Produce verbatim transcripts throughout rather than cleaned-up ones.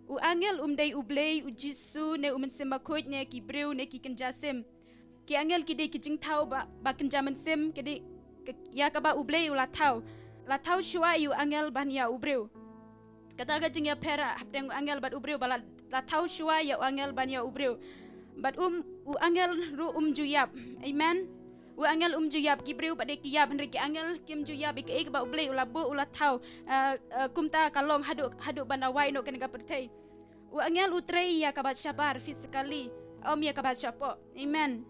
U angel um dei U Blei, U Jisu, ne U Mynsiem Bakhuid, ne ki briew, ne ki kynja sim. Ki angel ki dei ki jingthaw ba, ba kynja mynsiem, ki dei, ki, ïa kaba U Blei u la thaw. La thaw shuwa ïa u angel ban ïa u briew. Kata ka jingïapher hapdeng u angel bad u briew ba la, la thaw shuwa ïa u angel ban ïa u briew. Bad um, u angel ruh um ju ïap. Amen. U angel um ju ïap, ki briew pat de ki ïap, hynrei ki angel kim ju ïap, ïa kaei kaba U Blei u la buh u la thaw. Ah, ah, kumta ka long haduh, haduh ban da wai noh kane ka pyrthei. U angel u trei ïa kaba shabar physically, ym ïa kaba shapoh. Amen.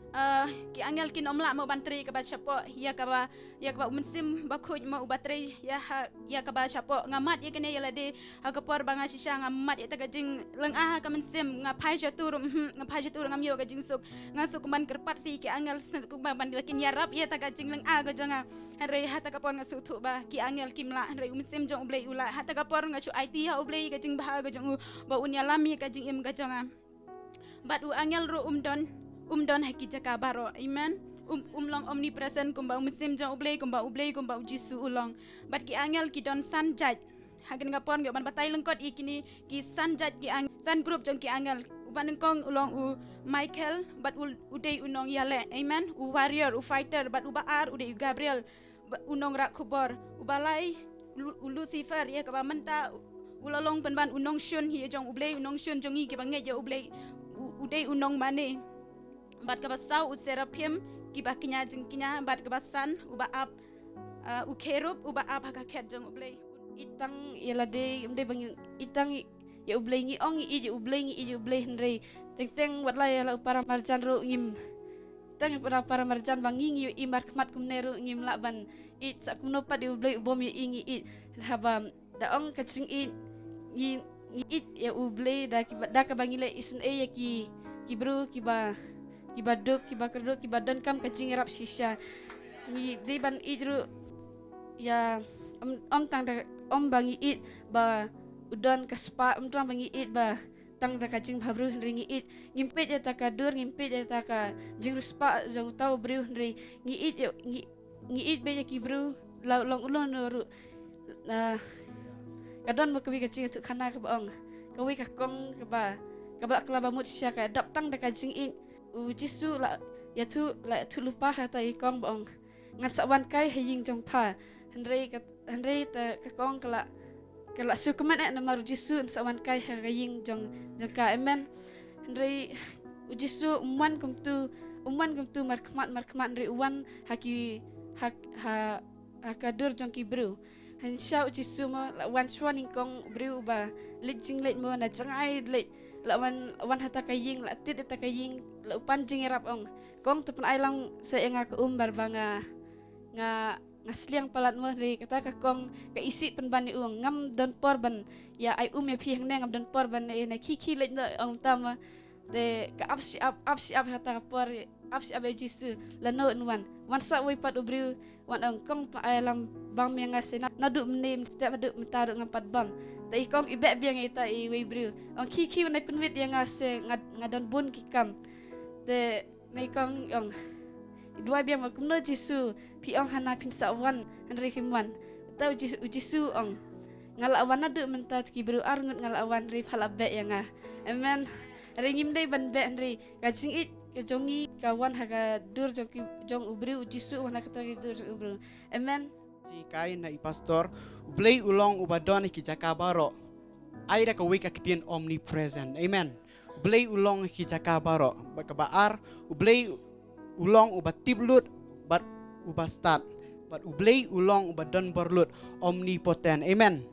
Ah, ki angel kin ym lah mo ban trei ïa kaba shapoh, ïa kaba, ïa kaba U Mynsiem Bakhuid mo uba trei ïa ha, ïa kaba shapoh. Nga mad ïa kane ïa lade, ha ka por ba nga shisha nga mad ïa ta ka jinglynga ha ka mynsiem, nga phai sha tur, mhm, nga phai sha tur ngam ïoh ka jingsuk. Nga suk ban kyrpad sa ïa ki angel, suk ban, ban kin ïarap ïa ta ka jinglynga ka jong nga. Hynrei ha ta ka por nga sngewthuh ba ki angel kim lah, hynrei U Mynsiem jong U Blei u lah. Ha ta ka por nga shu aiti ha U Blei ka jingbha ka jong u, ba un ïalam ïa ka jingim ka jong nga. Bad u angel ruh um don, um don ha ki jaka baroh. Amen. Um, um long omnipresent kumba U Mynsiem jong U Blei, kumba U Blei, kumba U Jisu u long. Bad ki angel ki don san jait. Ha kane ka por ngi ban batai lyngkot ïa kine ki san jait ki ang-, san group jong ki angel. Uba nyngkong u long u Michael, bad u, u dei u nongïaleh. Amen. U warrior, u fighter, bad uba ar u dei u Gabriel, ba, u nongrah khubor. Uba lai, u Lu-, u Lucifer, ïa kaba mynta u, u la long pynban u nongshun ïa jong U Blei, u nongshun jong ngi kiba ngeit ïa U Blei. U, u dei u nongmane. Bad kaba saw u Seraphim, kiba kñia jingkñia, bad kaba san, uba ap, ah, u Cherub, uba ap ha ka khet jong U Blei. Ïeit tang ïa lade, ym dei ba ngin ïeit tang ïa U Blei, ngi ong ngi ïeit ïa U Blei, ngi ïeit ïa U Blei, hynrei teng teng wat la ïa la u para marjan ruh ngim, tang ïa para, para marjan ba ngi ngi ïohi markhmat kumne ruh ngim lah ban ïeit, sa kumno pat ïa U Blei u bym ïohi ngi ïeit. Haba da ong ka jingïeit, ngi, ngi ïeit ïa U Blei da kiba, da kaba ngi leh isynei ïa ki, ki briew kiba, kiba duk, kiba kyrduh, kiba donkam ka jingïarap shisha. Ngi dei ban ïeit ruh ïa, ym, ym tang da, ym ba ngi ïeit ba u don ka spah, ym tang ba ngi ïeit ba tang da ka jingbhabriew, hynrei ngi ïeit, ngim peit ïa ta ka dur, ngim peit ïa ta ka jingriewspah jong uta u briew, hynrei ngi ïeit ïa, ngi, ngi ïeit beit ïa ki briew, la long u long uno ruh. Ah, ka don mo kawei ka jingïathuhkhana kaba ong, kawei ka kong kaba, kaba la kylla ba mut shisha ka dap tang da ka jingïeit. U Jisu la ïathuh, la ïathuh lypa ha kata ka kong ba ong, ngan sa wan kai ha ïing jong pha. Hynrei ka, hynrei ta ka kong ka la, ka la sngewkmen eh namar U Jisu un sa wan kai ha ka ïing jong, jong ka. Amen. Hynrei U Jisu um wan kumtu, um wan kumtu markhmat, markhmat, hynrei u wan ha ki, ha, ha, ha ka dur jong ki briew. Hynrei shisha U Jisu mo la wan shuwa nyngkong u briew uba leit jingleit mo na jngai leit, la wan, wan ha ta ka ïing, la tied ha ta ka ïing, la u pan jingïarap ong, kong, to pynailang sa ïa nga ka um namar ba nga, nga, nga sliang palat mo, hynrei kata ka kong ka isih pynban ïa u, ngam don por ban ïa ai um ïa phi hangne, ngam don por ban ïa na khie khie leit noh, ong ta mo. Te ka ap shi ap, ap shi ap ha kata ka por, ap shi ap ïa U Jisu, lano un wan. Wan sa uwei pat u briew, wan ong, kong, pynailang bam ïa nga seh na, naduh mynne mynstep haduh mynta ruh ngam pat bam. Te i kong i beh biang ïa ita iwei i briew. Ong, khie khie wan ai pynwit ïa nga seh, nga, nga don bun ki kam. Te Ngi kong ong, i duwai biang mo, kumno Jisu, phi ong hana phin sa wan, hynrei phim wan. Uta u Jisu, u Jisu ong, nga la wan naduh mynta ki briew ar ngut nga la wan, hynrei pha la beh ïa nga. Amen. Hynrei ngim dei ban beh, hynrei ka jingïeit ka jong ngi ka wan ha ka dur jong ki, jong u briew, u Jisu wan ha kata ka dur jong u briew. Amen. Jinghikai na i pastor, U Blei u long uba don ha ki jaka baroh. Ai da kawei ka ktien omnipresent. Amen. U Blei u long ha ki jaka baroh. Bad kaba ar, U Blei u long uba tip lut bad uba stad. Bad U Blei u long uba don bor lut, omnipotent. Amen.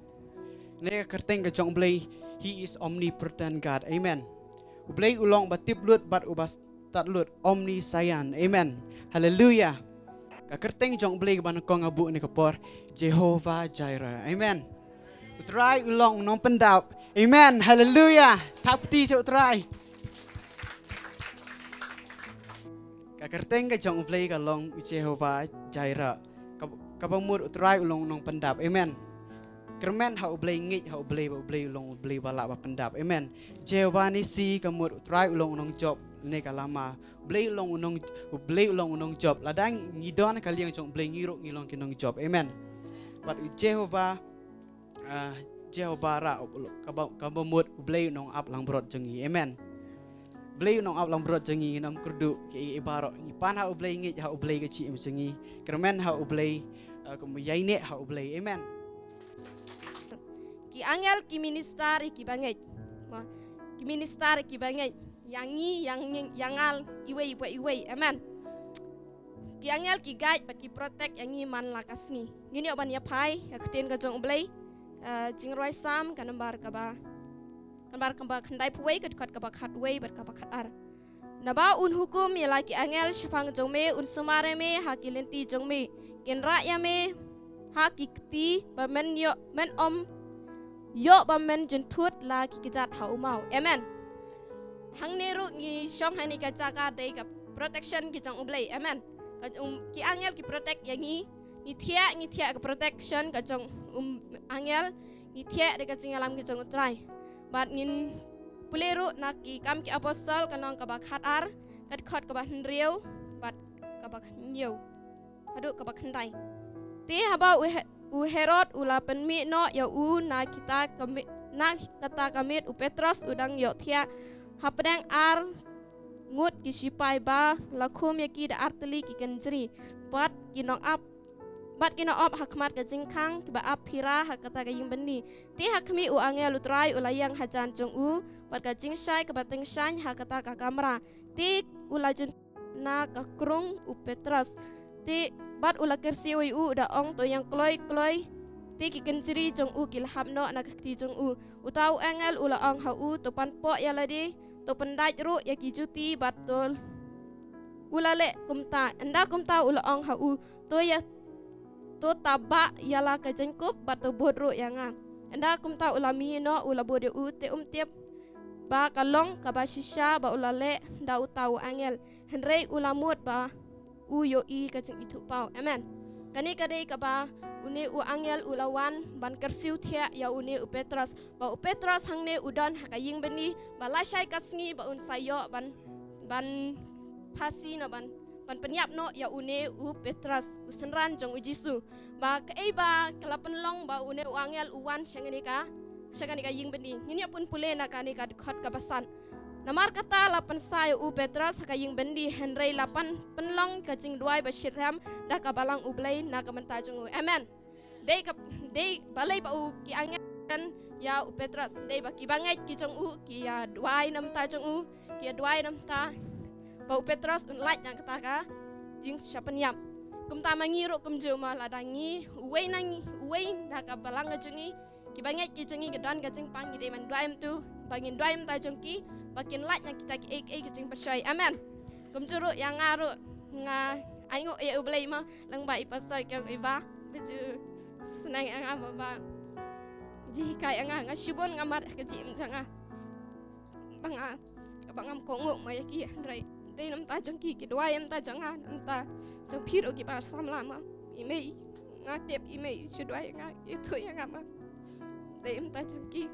Ne ka kyrteng ka jong U Blei, he is omnipotent God. Amen. U Blei u long uba tip lut bad uba stad lut, omniscient. Amen. Haleluya. Ka kyrteng jong U Blei kaba nyngkong nga buh ne ka por, Jehovah Jireh. Amen. U Trai u long u nongpyndap. Amen. Haleluya. Thap kti sha U Trai. Ka kyrteng ka jong U Blei ka long u Jehovah Jireh. Ka, kaba mut U Trai u long u nongpyndap. Amen. Kyrmen ha U Blei, ngeit ha U Blei ba U Blei u long U Blei ba lah ba pyndap. Amen. Jehovah Nissi ka mut U Trai u long u nongjop ne ka lama. U Blei u long u nong, U Blei u long u nongjop. Lada ngi don ka liang jong U Blei ngi ruh ngi long ki nongjop. Amen. Bad u Jehovah, ah, Jehobah Ra-, kaba, kaba mut U Blei u nongap langbrot jong ngi. Amen. Blei u nongap langbrot jong ngi, ngin ym kyrduh ki, i baroh ngi pan ha U Blei, ngeit ha U Blei ka jingim jong ngi, kyrmen ha U Blei, eh, kum ïaineh ha U Blei. Amen. Ki angel ki minister ïa ki bangeit. Mo, ki minister ïa ki bangeit. Ïa ngi, ïa ngi, ïa ngal, iwei pa iwei. Amen. Ki angel ki guide bad ki protect ïa ngi man la ka sngi. Ngin ïoh ban ïa phai ïa ka ktien ka jong U Blei. Eh, Jingrwai Salm ka nambar kaba, ka nambar kaba khyndaiphew wei, ka dkhot kaba khatwei bad kaba khatar. Naba un hukum ïa la ki angel shaphang jong me, un sumar ïa me ha ki lynti jong me. Kin rah ïa me ha ki kti ba men ïoh, men ym ïoh ba men jynthut la ki kjat ha u maw. Amen. Hangne ruh ngi shong ha kane ka jaka dei ka protection ki jong U Blei. Amen. Ka, um, ki angel ki protect ïa ngi. Ngi thiah, ngi thiah ka protection ka jong, um, angel. Ngi thiah da ka jingïalam ka jong U Trai. Bad ngin pule ruh na Ki Kam Ki Apostol ka lynnong kaba khatar, ka dkhot kaba hynriew bad kaba hynñiew haduh kaba khyndai. Te haba u He-, u Herod u la pynmih noh ïa u na kita ka mi-, na kata ka miet, u Petros u dang ïohthiah. Hapdeng ar ngut ki shipai ba la khum ïa ki da ar tylli ki kynjri, bad ki nongap, bad ki nongap ha khmat ka jingkhang, kiba ap phira ha kata ka ïing byndi. Te ha khmih, u angel U Trai u la ïeng hajan jong u, bad ka jingshai kaba tyngshaiñ ha kata ka kamra. Te u la jyn na ka krung u Petros. Te bad u la kyrsiew ïa u da ong, to ïeng kloi kloi. Te ki kynjri jong u ki la hap noh na ka kti jong u. Uta u angel u la ong ha u, to pan poh ïa lade, to pyndait ruh ïa ki juti, bad to. U la leh kumta. Ynda kumta u la ong ha u, to ïa, to tabah ïa la ka jingkup, bad to bud ruh ïa nga. Ynda kumta u la mih noh, u la bud ïa u, te um tip ba ka long kaba shisha ba u la leh da uta u angel. Hynrei u la mut ba u ïohi ka jingithuhpaw. Amen. Kane ka dei kaba une u angel u la wan ban kyrsiew thiah ïa une u Petros. Ba u Petros hangne u don ha ka ïing byndi, ba lashai ka sngi ba un sa ïoh ban, ban phasi na ban, ban pynïap noh ïa une u Petros, u synran jong u Jisu. Ba kaei ba ka la pynlong ba une u angel u wan sha kane ka, sha kane ka ïing byndi. Ngin ïa pun pule na kane ka dkhot kaba san. Namar kata la pynsa ïa u Petros ha ka ïing byndi, hynrei la pan pynlong ka jingduwai ba shitrhem da ka balang U Blei na ka bynta jong u. Amen. Dei ka, dei balei ba u ki angel ïa u Petros, dei ba ki bangeit ki jong u ki ïa duwai na bynta jong u, ki ïa duwai na bynta ba u Petros un lait na kata ka jingshah pynïap. Kumta ma ngi ruh kumjuh ma, lada ngi, uwei na ngi, uwei na ka balang ka jong ngi, ki bangeit ki jong ngi ki don ka jingpang, ngi dei ban duwai mynta, ba ngin duwai na bynta jong ki, ba kin lait na kita kiei kiei ki jingpyrshah. Amen. Kumjuh ruh ïa nga ruh, nga ainguh ïa U Blei ma, lyngba i pastor kem i ba, ba ju sneng ïa nga ba, ba ju hikai ïa nga, nga shibun nga mad ha ka jingim jong nga. Ba nga, ba ngam kohnguh ma ïa ki, hynrei dei na bynta jong ki, ki duwai na bynta jong nga, na bynta jong phi ruh ki para samla ma. I mei, nga tip i mei shu duwai ïa nga, ïathuh ïa nga ma. Dei na bynta jong ki.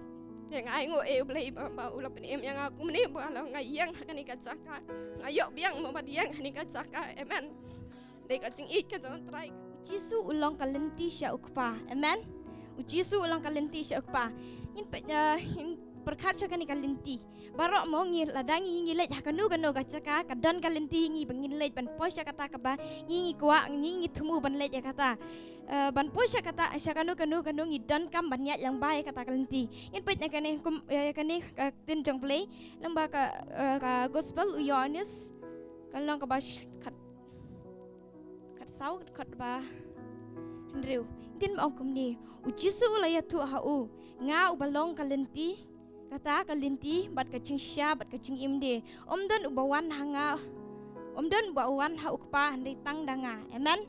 Te nga ainguh ïa U Blei ba, ba u la pynim ïa nga kumne ba la nga ïeng ha kane ka jaka. Nga ïoh biang ma ba ïeng ha kane ka jaka. Amen. Dei ka jingïeit ka jong U Trai. U Jisu u long ka lynti sha u Kpa. Amen. U Jisu u long ka lynti sha u Kpa. Ngin peit, eh, ngin pyrkhat sha kane ka lynti. Baroh mo ngi, lada ngi, ngi leit ha kano kano ka jaka, ka don ka lynti ngi ba ngin leit ban poi sha kata kaba ngi, ngi kwah, ngi, ngi thmu ban leit ïa kata. Eh, ban poi sha kata, sha kano kano kano ngi donkam ban ïaid lyngba ïa kata ka lynti. Ngin peit na kane kum, eh, kane ka ktien jong U Blei, lyngba ka, eh, ka gospel u Ïoannis, ka lynnong kaba sh-, khat khatsaw, dkhot ba hynriew. Ktien ba ong kumne, u Jisu u la ïathuh ha u, nga uba long ka lynti, kata ka lynti bad ka jingshisha bad ka jingim de. Ym don uba wan ha nga, ym don uba wan ha u Kpa hynrei tang da nga. Amen.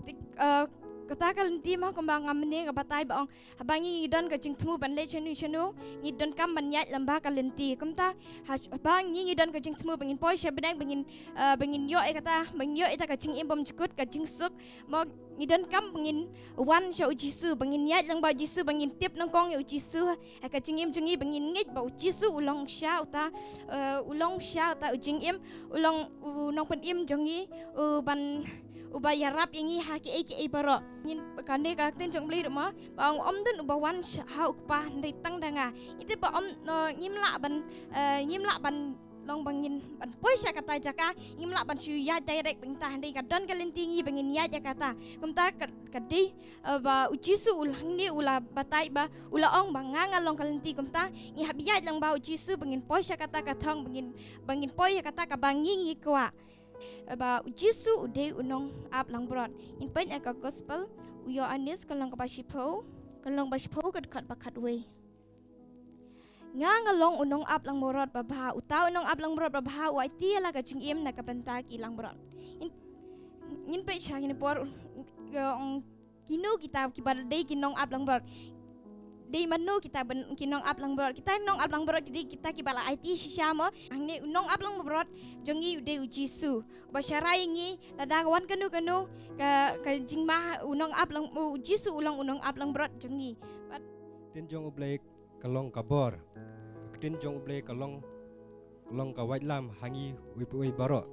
Te, eh, kata ka lynti ma kumba nga mynne nga batai ba ong, haba ngi, ngi don ka jingthmu ban leit shano shano, ngi donkam ban ïaid lyngba ka lynti. Kumta, ha-, haba ngi, ngi don ka jingthmu ba ngin poi sha bneng, ba ngin, eh, ba ngin ïoh ïa kata, ba ngin ïoh ïa kata ka jingim bymjukut, ka jingsuk, mo ngi donkam ba ngin wan sha u Jisu, ba ngin ïaid lyngba u Jisu, ba ngin tip nyngkong ïa u Jisu ha ka jingim jong ngi, ba ngin ngeit ba u Jisu u long shisha uta, eh, u long shisha uta u jingim, u long u nongpynim jong ngi, u ban uba ïarap ïa ngi ha kiei kiei baroh. Ngin, kane ka ktien jong U Blei ruh ma, ba ong ym don uba wan sha, ha U Kpa hynrei tang da nga. Ngi tip ba ym, no, ngim lah ban, eh, ngim lah ban long ba ngin ban poi sha kata jaka, ngim lah ban shu ïaid direct bynta hynrei ka don ka lynti ngi ba ngin ïaid ïa kata. Kumta ka, ka dei, eh, ba U Jisu u hangne u la batai ba u la ong ba nga nga long ka lynti, kumta ngi hap ïaid lang ba U Jisu ba ngin poi sha kata ka thong, ba ngin, ba ngin poi ïa kata kaba ngi ngi kwah. Ba U Jisu u dei u nong ap langbrot. Ngin peit na ka gospel u Ïoannis ka lynnong kaba shiphew, ka lynnong ba shiphew ka dkhot ba khatwei. Nga nga long u nong ap langbrot babha, uta u nong ap langbrot babha u aiti ïa la ka jingim na ka bynta ki langbrot. Ngin, ngin peit sha kine por, ka ong kino kita kiba dei ki nong ap langbrot. Dei mano kita ban ki nong ap langbrot? Kita nong ap langbrot ki dei kita kiba la aiti shisha mo. Hangne u nong ap langbrot jong ngi u dei U Jisu. Ba sharai ngi lada ka wan kano kano ka, ka jingma, u nong ap lang, U Jisu u long u nong ap langbrot jong ngi. Bad ktien jong U Blei ka long ka bor. Ka ktien jong U Blei ka long, ka long ka waitlam ha ngi uwei pa uwei baroh.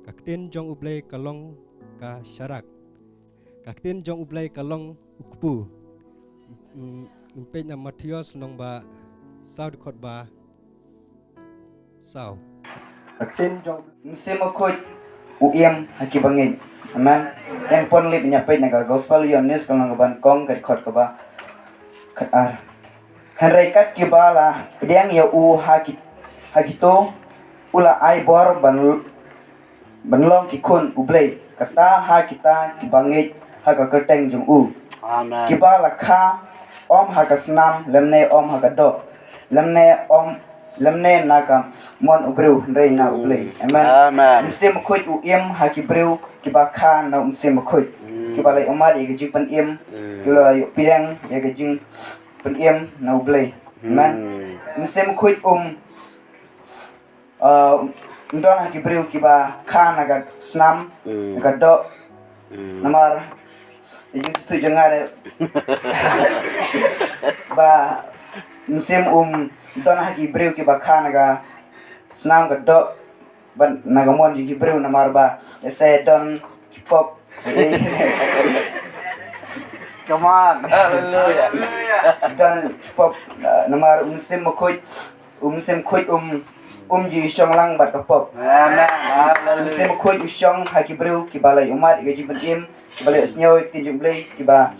Ka ktien jong U Blei ka long ka sharak. Ka ktien jong U Blei ka long u kpu. Mm, ngin peit na Mathaios lynnong ba saw dkhot ba saw. Ka ktien jong U Mynsiem Bakhuid u im ha ki bangeit. Amen. Ngan pynlip ïa peit na ka gospel Ïoannis ka lynnong kaba nyngkong ka dkhot kaba khatar. Hynrei kat kiba la pdiang ïa u ha ki, ha kito u la ai bor ban, ban long ki khun U Blei, kata ha kita kiba ngeit ha ka kyrteng jong u. Amen. Kiba la kha ym ha ka snam lymne ym ha ka doh, lymne ym, lymne na ka mon u briew hynrei na U Blei. Amen. Amen. U Mynsiem Bakhuid u im ha ki briew kiba kha na U Mynsiem Bakhuid. Mm. Kiba la ïohmad ïa ka jingpynim, mm, kiba la ïoh pdiang ïa ka jingpynim na U Blei. Amen. Mm. U Mynsiem Bakhuid um, uh, um don ha ki briew kiba kha na ka snam, mm, na ka doh. Mm. Namar ïa jingsngewthuh jong nga de ba mynsiem um don ha ki briew kiba kha na ka snam, ka doh, bad na ka mon jong ki briew namar ba ïa se don ki pop. Come on. Hallelujah. Don ki pop, uh, namar U Mynsiem Bakhuid, U Mynsiem Bakhuid um, um ju shong lang bad ka pop. Amen. Hallelujah. U Mynsiem Bakhuid u shong ha ki briew kiba la ïohmad ïa ka jingpynim, kiba la ïohsngew ïa ka ktien jong U Blei, kiba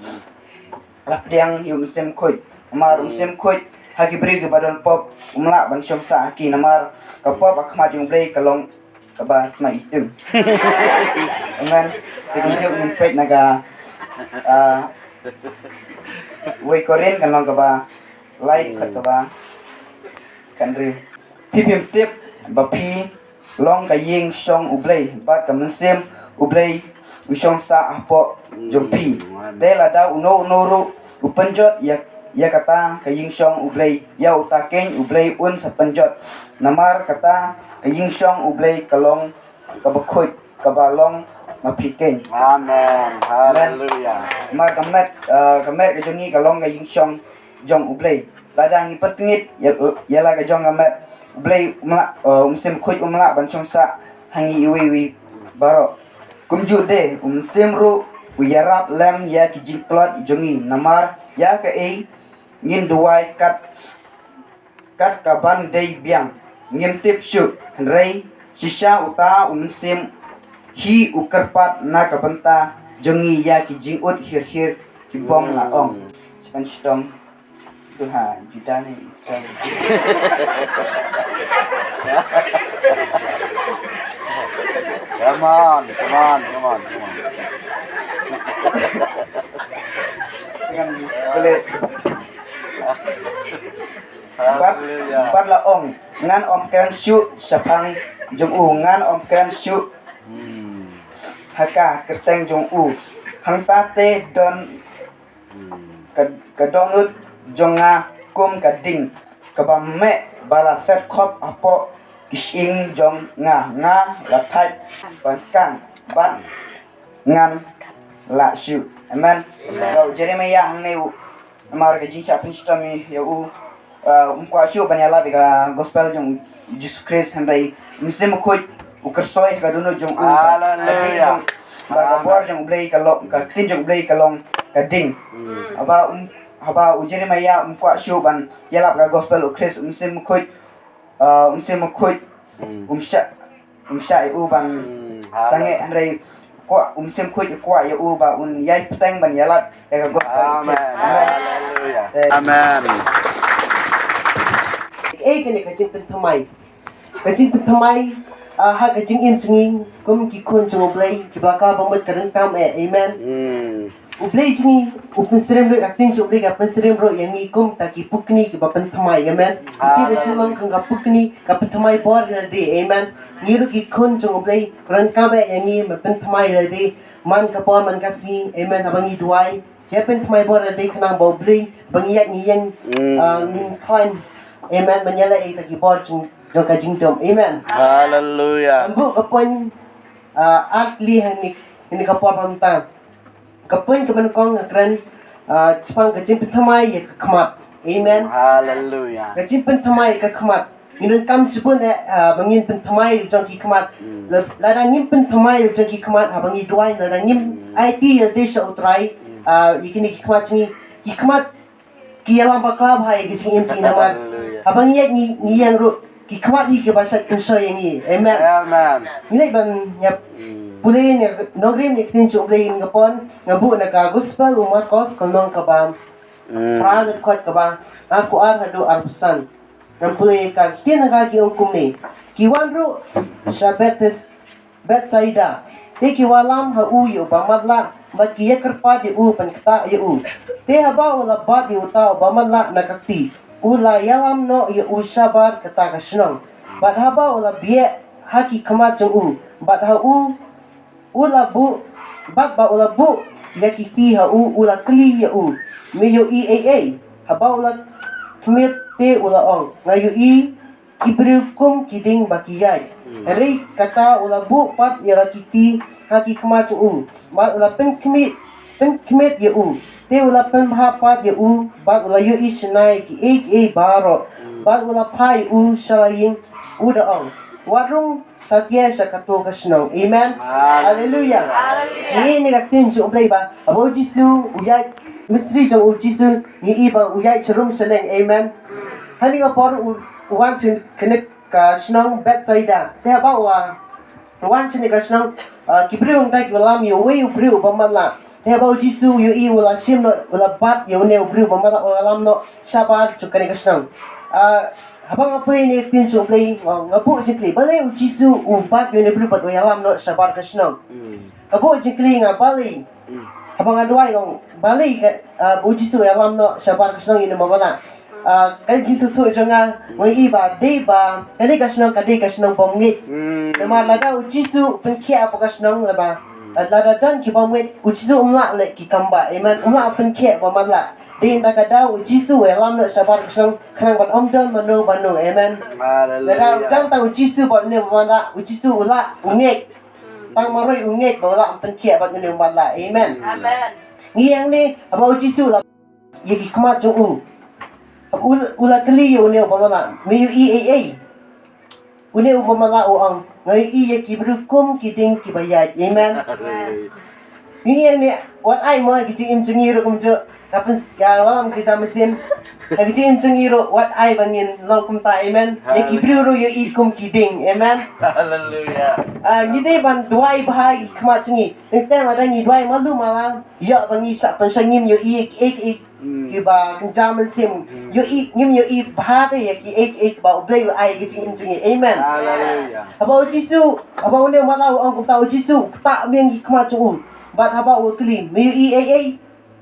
la pdiang ïa U Mynsiem Bakhuid. Namar U Mynsiem Bakhuid ha ki briew kiba don pop um lah ban shong sah ha ki, namar ka pop ha khmat jong U Blei ka long kaba sma ityng. Amen. Te ngin ïoh ngin peit na ka, ah, wei Korinth ka lynnong kaba lai, dkhot kaba khathynriew. Phi phim tip ba phi long ka ïing shong U Blei bad ka mynsiem U Blei u shong sah hapoh jong phi. Te lada uno uno ruh u pynjot ïa, ïa kata ka ïing shong U Blei, ïa uta keiñ U Blei un sa pynjot. Namar kata ka ïing shong U Blei ka long kaba khuid, kaba long ma phi keiñ. Amen. Amen. Hallelujah. Namar ka met, eh, ka met ka jong ngi ka long ka ïing shong jong U Blei. Lada ngi pyntngit ïa, ïa la ka jong ka met, U Blei um lah, eh, U Mynsiem Bakhuid um lah ban shong sah ha ngi iwei iwei baroh. Kumjuh de, U Mynsiem ruh u ïarap lem ïa ki jingtlot jong ngi, namar ïa kaei ngin duwai kat, kat kaban dei biang ngim tip shuh, hynrei shisha uta U Mynsiem hi u kyrpad na ka bynta jong ngi ïa ki jingud hir hir ki bym lah ong. Hmm. Span shitom. Tuhan, Judah ne Israel. Come on, come on, come on, come on. Dengan kulit. Bad, hallelujah, bad la ong, ngan ym kren shuh shaphang jong u, ngan ym kren shuh. Hmm. Ha ka kyrteng jong u. Hangta te don ka, ka dohnud jong nga kum ka ding kaba meh ba la set khop hapoh ki shyieng jong nga, nga la thait ban kang bad ngan lah shuh. Amen. Amen. Ba u Jeremiah hangne u, namar ka jingshah pynshitom ïa u, uh, um kwah shuh ban ïalap ïa ka gospel jong u Jisu Khrist, hynrei U Mynsiem Bakhuid u kyrsoi ha ka dohnud jong u. Hallelujah. Ka ding jong, Ba ka bor jong U Blei ka long, ka ktien jong U Blei ka long ka ding. Haba um, haba u Jeremiah um kwah shuh ban ïalap ka gospel u Khrist, um shim khuid, uh, um shim khuid, um shah, um shah ïa u ban sangeh, hynrei kwah, um shim khuid kwah ïa u ba un ïai bteng ban ïalap ïa ka gospel u Khrist. Amen. Haleluya. Amen. Ei kane ka jingpynthymmai. Ka jingpynthymmai, ah, ha ka jingim jong ngi kum ki khun jong U Blei kiba ka bamut ka ryngkam eh. Amen. U Blei jong ngi u pynsyriem ruh, ka ktien jong U Blei ka pynsyriem ruh ïa ngi kum ta ki pukni kiba pynthymmai. Amen. Ki tip ba jinglong ka pukni ka pynthymmai bor ïa lade. Amen. Ngi ruh ki khun jong U Blei ryngkam eh ïa ngi ban pynthymmai ïa lade man ka por man ka sngi. Amen. Haba ngi duwai, ïa pynthymmai bor ïa lade khnang ba U Blei, ba ngi ïaid ngi ïeng, ah, ngin climb. Amen. Ban ïaleh ïa kita ki bor jong, jong ka jingdum. Amen. Haleluya. Ngan buh ka point, ah, ar tylli ha kane, ha kane ka por ba mynta. Ka point kaba nyngkong nga kren, ah, shaphang ka jingpynthymmai ïa ka khmat. Amen. Haleluya. Ka jingpynthymmai ïa ka khmat. Ngi donkam shibun eh, ah, ba ngin pynthymmai la jong ki khmat. La, lada ngim pynthymmai la jong ki khmat, haba ngi duwai, lada ngim aiti ïa lade sha U Trai, ah, ïa kine ki khmat jong ngi, ki khmat ki ïalam bakla bha ïa ka jingim jong ngi namar. Haleluya. Haba ngi ïaid ngi, ngi ïeng ruh, ki khmat hi kiba shait pynshoi ïa ngi. Amen. Amen. Ngi leit ban ïa pule ne nongrim ne ktien jong U Blei ha kane ka por, nga buh na ka gospel u Markos ka lynnong kaba phra, ka dkhot kaba arphew ar haduh arphew san. Ngan pule ka ktien, ka ki ong kumne. Ki wan ruh sha Beths-, Bethsaida. Te ki wallam ha u ïa u bamatlah, bad ki ïakyrpad ïa u ban ktah ïa u. Te haba u la bat ïa uta u bamatlah na ka kti, u la ïalam noh ïa u shabar kata ka shnong. Bad haba u la bieh ha ki khmat jong u, bad ha u u la buh, bad ba u la buh ïa ki kti ha u, u la kylli ïa u, me ïohi ei ei? Haba u la khmih te u la ong, nga ïohi ki briew kum ki dieng ba ki ïaid. Hynrei kata u la buh pat ïa la ki kti ha ki khmat jong u, bad u la pynkhmih, pynkhmih ïa u. Te u la pynbha pat ïa u, bad u la ïohi shynna ïa kiei kiei baroh. Bad u la phah ïa u sha la ïing, u da ong, wat rung satia sha kato ka shnong. Amen. Haleluya. Ngi ïohi na ka ktien jong U Blei ba haba U Jisu u ïaid, mystery jong U Jisu, ngi ïohi ba u ïaid sharum shaneng. Amen. Ha kane ka por u, u wan sha kane ka shnong Bethsaida. Te haba u wan sha kane ka shnong, ah, ki briew hangta ki wallam ïa uwei u briew u bamatlah. Te haba U Jisu u ïohi, u la shim noh, u la bat ïa une u briew u bamatlah, u ïalam noh shabar jong kane ka shnong. Ah, haba nga pule ïa kane ka ktien jong U Blei, nga, nga buh jingkylli, balei U Jisu u bat ïa une u briew bad u ïalam noh shabar ka shnong? Nga buh jingkylli nga balei. Haba nga duwai, nga ong balei ka, ah, U Jisu u ïalam noh shabar ka shnong ïa une u bamatlah. Ah, ka jingsngewthuh jong nga, nga ïohi ba dei ba kane ka shnong ka dei ka shnong bymngeit. Namar lada U Jisu u pynkhiah hapoh ka shnong, lada, ah, lada don ki bymngeit, U Jisu um lah leh ki kam ba. Amen. Um lah pynkhiah bamatlah. Dei na ka daw U Jisu u ïalam noh shabar ka shnong khnang ban ym don mano mano. Amen. Haleluya. Lada u don tang U Jisu bad une u bamatlah, U Jisu u lah, u ngeit. Tang marwei u ngeit ba u lah pynkhiah bad une u bamatlah. Amen. Amen. Ngi ïeng ne haba U Jisu u la ïa ki khmat jong u. U, u la kylli ïa une u bamatlah, me ïohi ei ei? Une u bamatlah u ong, nga ïohi ïa ki briew kum ki dieng kiba ïaid. Amen. Ngi ïeng ne, wat ai mo ki jingim jong ngi ruh kumjuh. Ka pyn, ka wallam ka jam mynsiem. Ka jingim jong ngi ruh wat ai ba ngin long kumta. Amen. Ïa ki briew ruh ïohi kum ki dieng. Amen. Haleluya. Ah, ngi dei ban duwai bha ïa ki khmat jong ngi. Teng teng lada ngi duwai malu mala, ïa ba ngi shah pynshoi, ngim ïohi ïa kiei kiei kiba kynja mynsiem. Ïohi, ngim ïohi bha te ïa kiei kiei kiba U Blei u ai ha ka jingim jong ngi. Amen. Haleluya. Haba U Jisu, haba une u bamatlah u ong kumta, U Jisu u ktah miang ïa ki khmat jong u. Bad haba u kylli, me ïohi ei ei?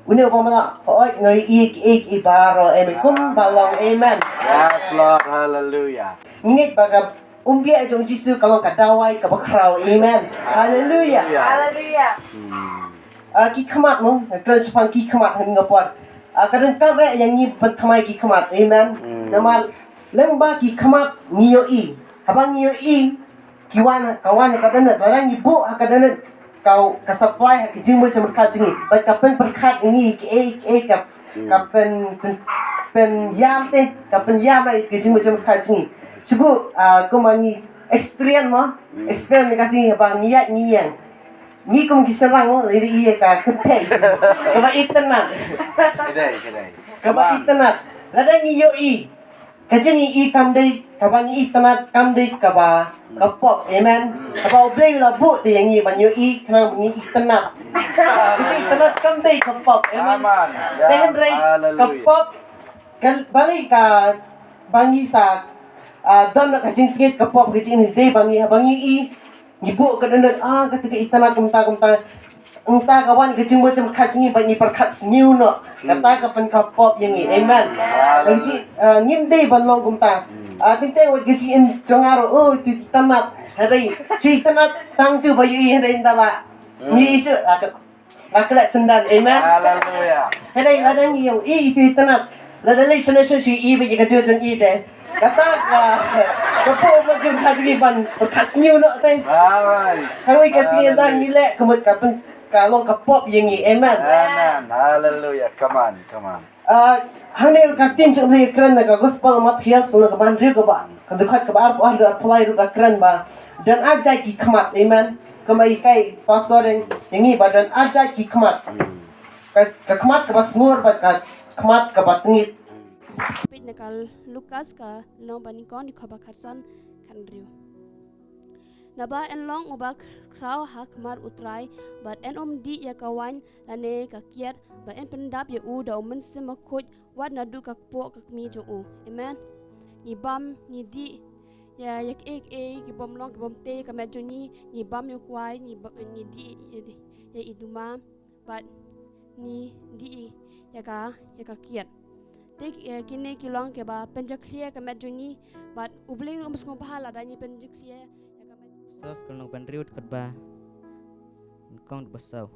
Une u bamatlah, hooid, nga ïohi ïa kiei kiei baroh. Amen. Kumba long. Amen. Yes, Lord. Haleluya. Ngi ngeit ba ka umbiah jong U Jisu ka long ka dawai kaba khraw. Amen. Haleluya. Haleluya. Ah, ki khmat mo, nga kren shaphang ki khmat ha kane ka por. Ah, ka donkam eh ïa ngi ban pynthymmai ki khmat. Amen. Namar lyngba ki khmat ngi ïohi. Haba ngi ïohi, ki wan, ka wan ha ka dohnud, lada ngi buh ha ka dohnud, ka, ka supply ha ka jingmut jingpyrkhat jong ngi. Bad ka pynpyrkhat ïa ngi kiei kiei, ka, ka pyn, pyn, pynïar te, ka pynïar ïa ka jingmut jingpyrkhat jong ngi. Shu buh, ah, kumba ngi experience mo, experience ne ka sngi haba ngi ïaid ngi ïeng. Ngi kum ki syrang, lei da i ka kynthei. Kaba itynnad. Ka dei, ka dei. Kaba itynnad. Lada ngi ïohi ka jingïohi kam dei kaba ngi itynnad, kam dei kaba ka pop. Amen. Kaba U Blei u la buh te ïa ngi ban ïohi, khnang ba ngi itynnad. Ka jingïohi itynnad kam dei ka pop. Amen. Te hynrei ka pop, ka balei ka ba ngi sa, ah, don ka jingtngit ka pop, ka jingdei ba ngi, ba ngi i, ngi buh ka dohnud, ah, kata ka itynnad kumta kumta. Kumta ka wan ka jingmut jingpyrkhat jong ngi ba ngi pyrkhat sniew noh. Kata ka pynka pop ïa ngi. Amen. Ka jing, ah, ngim dei ban long kumta. Ah, teng teng wat ka jingim jong nga ruh, oh, tu itynnad. Hynrei tu itynnad tang tu ba ïohi, hynrei ynda la ngi i shu, ah, ka, la klet syndan. Amen. Haleluya. Hynrei lada ngi ïohi tu itynnad, lada leit shane shane shu i ba ïa ka dur jong i te. Kata ka, ka pop ba jong ka jong i ban pyrkhat sniew noh te. Amen. Hynrei ka sngi ynda ngi leh ka mut ka pyn, ka long ka pop ïa ngi. Amen. Amen. Haleluya. Come on, come on. Ah, hangne ka ktien jong U Blei ka kren na ka gospel Mathaios, na ka ban riew kaba, ka dkhot kaba arphew ar, arphew lai ruh ka kren ba don ar jait ki khmat. Amen. Kumba i kai pastor ïa ngi ba don ar jait ki khmat. Ka, ka khmat kaba sngur bad ka khmat kaba tngit. Peit na ka Lukas ka lynnong banyngkong, dkhot ba khatsan, khatriew. Naba yn long uba khraw ha khmat U Trai, bad yn ym dih ïa ka waiñ lane ka kiad, bad yn pyndap ïa u da U Mynsiem Bakhuid wat naduh ka kpoh ka kmie jong u. Amen. Ngi bam, ngi dih ïa, ïa kiei kiei ki bym long ki bym tei ka met jong ngi, ngi bam ïa u kwai, ngi bam, ngi dih ïa, ïa i duma, bad ngi dih ïa ka, ïa ka kiad. Te, eh, kine ki long kiba pynjakhlia ka met jong ngi, bad U Blei ruh um sngewbha lada ngi pynjakhlia ïa ka met. Ephesos ka lynnong ban riew, dkhot ba nyngkong, dkhot ba saw.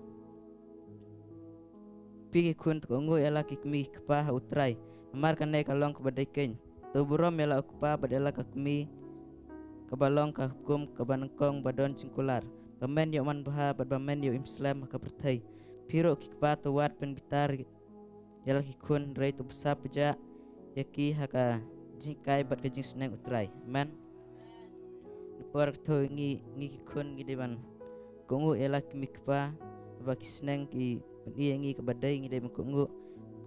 Phi ki khun, to kohnguh ïa la ki kmie ki kpa ha U Trai, namar kane ka long kaba dei keiñ. To burom ïa la u kpa bad ïa la ka kmie, kaba long ka hukum kaba nyngkong ba don jingkular, ba men ïoh manbha bad ba men ïoh im slem ha ka pyrthei. Phi ruh ki kpa, to wad pynbitar ïa la ki khun, hynrei to bsa pjah ïa ki ha ka jinghikai bad ka jingsneng U Trai. Amen. Na por kata ngi, ngi ki khun ngi dei ban kohnguh ïa la ki kmie ki kpa, ba ki sneng ki pyni ïa ngi kaba dei, ngi dei ban kohnguh.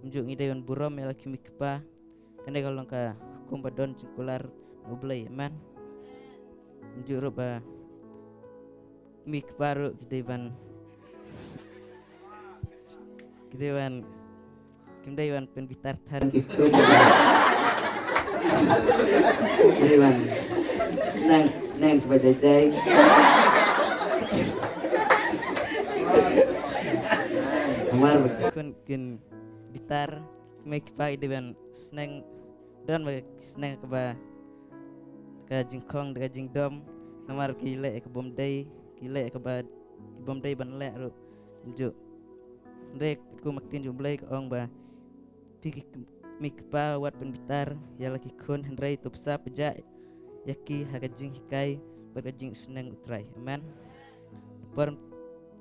Kumjuh ngi dei ban burom ïa la ki kmie ki kpa. Kane ka long ka hukum ba don jingkular na U Blei. Amen. Kumjuh ruh ba kmie ki kpa ruh ki dei ban, ki dei ban, kim dei ban pynbitar than ki khun. Ki dei ban sneng, sneng kaba jai jai. Namar ba ki khun kin bitar, ki kmie ki kpa ki dei ban sneng, don ba ki sneng kaba, ka jingkhong da ka jingdom, namar ki leh ka bym dei, ki leh kaba ki bym dei ban leh ruh. Kumjuh. Hynrei katkum ka ktien jong U Blei ka ong ba phi ki kmie ki kpa, wat pynbitar ïa la ki khun, hynrei to bsa pjah ïa ki ha ka jinghikai bad ka jingsneng U Trai. Amen. Por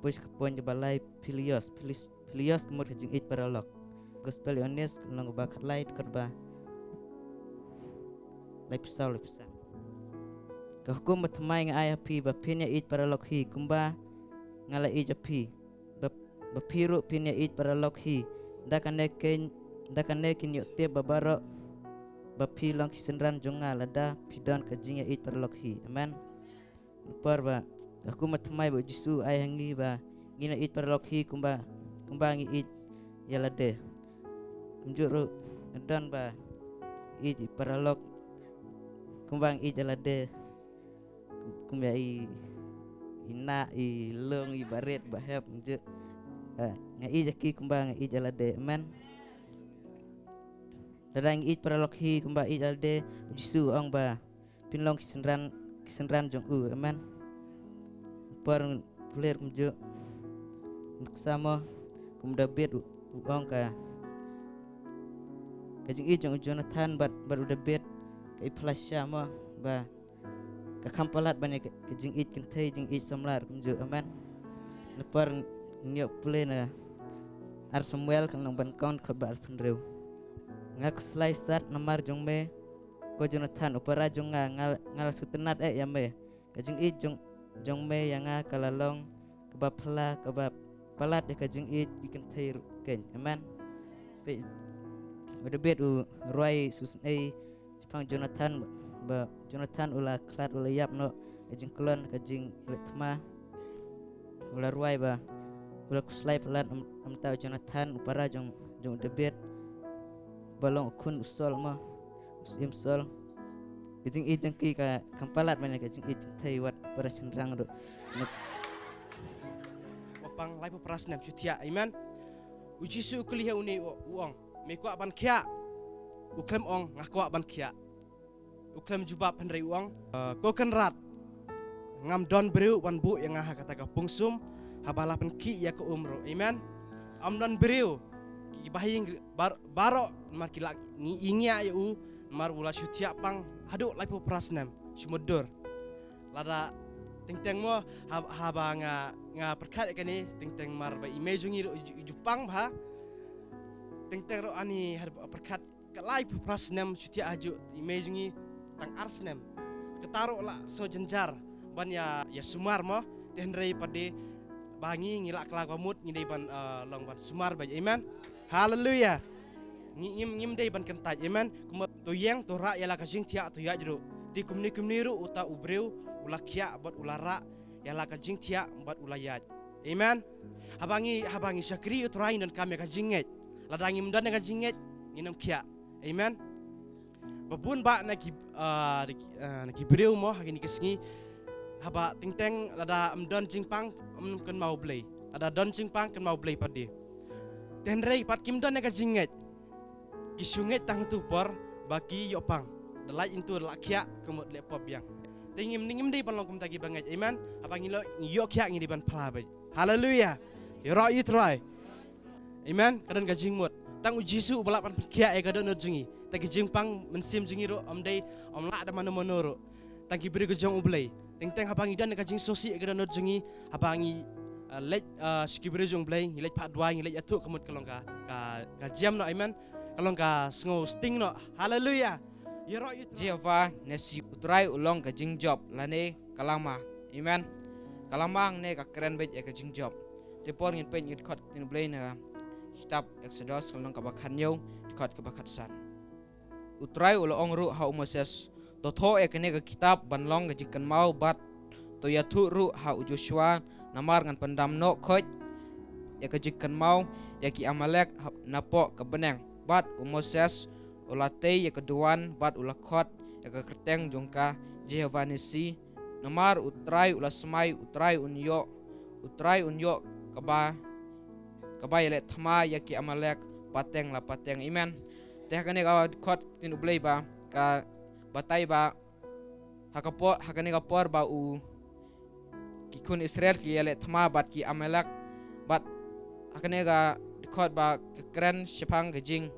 push ka point kaba lai, philios, philios, philios ka mut ka jingïeit paralok. Gospel Ïoannis ka lynnong ba khatlai, dkhot ba laiphew saw, laiphew san. Ka hukum ba thymmai nga ai ha phi, ba phin ïa ïeit paralok hi kumba nga la ïeit ha phi. Ba, ba phi ruh phin ïa ïeit paralok hi. Da kane kin, da kane kin ïoh tip ba baroh ba phi long ki synran jong nga, lada phi don ka jingïa ïeit paralok hi. Amen. Por ba ka hukum ba thymmai ba U Jisu u ai ha ngi, ba ngin ïa ïeit paralok hi kumba, kumba ngi ïeit ïa lade. Kumjuh ruh nga don ba ïeit paralok kumba ngi ïeit ïa lade. Kum ïa i, i nah, i lung, i barit, bahep, kumjuh. Ah, nga ïeit ïa ki kumba nga ïeit ïa lade. Amen. Lada ngi ïeit paralok hi kumba ïeit ïa lade, U Jisu u ong ba phin long ki synran, ki synran jong u. Amen. Por pule ruh kumjuh. Nuksa mo, kum u Dabid u, u ong ka, ka jingïeit jong u Jonathan bad, bad u Dabid ka i plasha mo, ba ka kham palat ban ïa ka, ka jingïeit kynthei, jingïeit samla kumjuh. Amen. Na por ngi ïoh pule na Ar Samuel ka lynnong ba nyngkong, dkhot ba arphew hynriew. Nga khuslai sat namar jong me, ko Jonathan u para jong nga, nga, nga la sngewtynnad eh ïa me. Ka jingïeit jong, jong me ïa nga ka la long ka ba phylla kaba palat ïa ka jingïeit ki kynthei ruh kein. Amen. Peit, u David u rwai susnei shaphang Jonathan, ba Jonathan u la khlad, u la ïap noh ka jingklon ka jingleh thma. U la rwai ba u la khuslai palat, namar u Jonathan u para jong, jong u David, ba long u khun u Saul mo, u syiem Saul. Ka jingïeit jong ki ka, kam palat ban ïa ka jingïeit jong kynthei wat para shynrang ruh. Ba pang laiphew phra snem shu thiah. Amen. U Jisu u kylli ha une, u, u ong, me kwah ban khiah? U khlem ong, nga kwah ban khiah. U khlem jubab, hynrei u ong, eh, ko Kynrad, ngam don briew ban buh ïa nga ha kata ka pungsum haba la pynkhih ïa ka um ruh. Amen. Ym don briew, ki bahaïing bar-, baroh namar ki la ngi-, ïngiah ïa u, namar u la shu thiah pang haduh laiphew phra snem, shu mutdur. Lada teng teng mo, ha-, haba nga, nga pyrkhat ïa kane, teng teng mar ba i mei jong ngi ruh ju, ju pang bha. Teng teng ruh ani ha pyrkhat ka laiphew phra snem shu thiah hajuh, i mei jong ngi tang ar snem. Kata ruh la sngew jynjar ban ïa, ïa sumar mo, te hynrei pat de ba ngi, ngi la kylla ka mut, ngi dei ban, eh, long ban sumar beit. Amen. Haleluia. Ngi, ngim, ngim dei ban kyntait. Amen. Kumba to ïeng, to rah ïa la ka jingthiah, to ïaid ruh. Te kumne kumne ruh uta u briew u la khiah bad u la rah ïa la ka jingthiah bad u la ïaid. Amen. Haba ngi, haba ngi shakri ïa u Trai ngi donkam ïa ka jingngeit. Lada ngim don ïa ka jingngeit, ngin ym khiah. Amen. Ba bun bah na ki, ah, na ki, ah, na ki briew mo ha kine ki sngi, haba teng teng lada ym don jingpang, ym kynmaw Blei. Lada don jingpang, kynmaw Blei pat de. Te hynrei pat kim don ïa ka jingngeit. Ki shu ngeit tang tu por ba ki ïoh pang. Da lait hangtu da la khiah, ka mut leh pop biang. Te ngim, ngim dei ban long kumta kiba ngeit. Amen. Haba ngi lo, ngi ïoh khiah, ngi dei ban phla beit. Haleluia. Ïaroh ïa u Trai. Amen. Ka don ka jingmut. Tang u Jisu uba lah ban pynkhiah ïa ka dohnud jong ngi. Te ki jingpang mynsiem jong ngi ruh ym dei, ym lah da mano mano ruh. Tang ki briew ka jong u Blei. Teng teng haba ngi don ka jingsngewsih ïa ka dohnud jong ngi, haba ngi, ah, leit, ah, sha ki briew jong u Blei, ngi leit phah duwai, ngi leit ïathuh, ka mut ka long ka, ka, ka jem noh. Amen. Ka long ka sngewsting noh. Haleluia. Ïaroh ïa u Trai. Jehobah Nissi, u Trai u long ka jingjop lane ka lama. Amen. Ka lama hangne ka kren beit ïa ka jingjop. Te por ngin peit ïa ka dkhot ktien u Blei na ka kitab Eksodos, ka lynnong kaba khathynñiew, dkhot kaba khatsan. U Trai u la ong ruh ha u Moses, to thoh ïa kane ka kitab ban long ka jingkynmaw bad to ïathuh ruh ha u Joshua, namar ngan pyndam noh khoit ïa ka jingkynmaw ïa ki Amalek ha-, napoh ka bneng. Bad u Moses u la tei ïa ka duwan bad u la khot ïa ka kyrteng jong ka Jehobah Nissi, namar u Trai u la smai, u Trai un ïoh, u Trai un ïoh kaba, kaba ïaleh thma ïa ki Amalek pateng la pateng. Amen. Te ha kane ka dkhot ktien u Blei ba ka batai ba ha ka por, ha kane ka por ba u, ki khun Israel ki ïaleh thma bad ki Amalek, bad ha kane ka dkhot ba ka kren shaphang ka jing,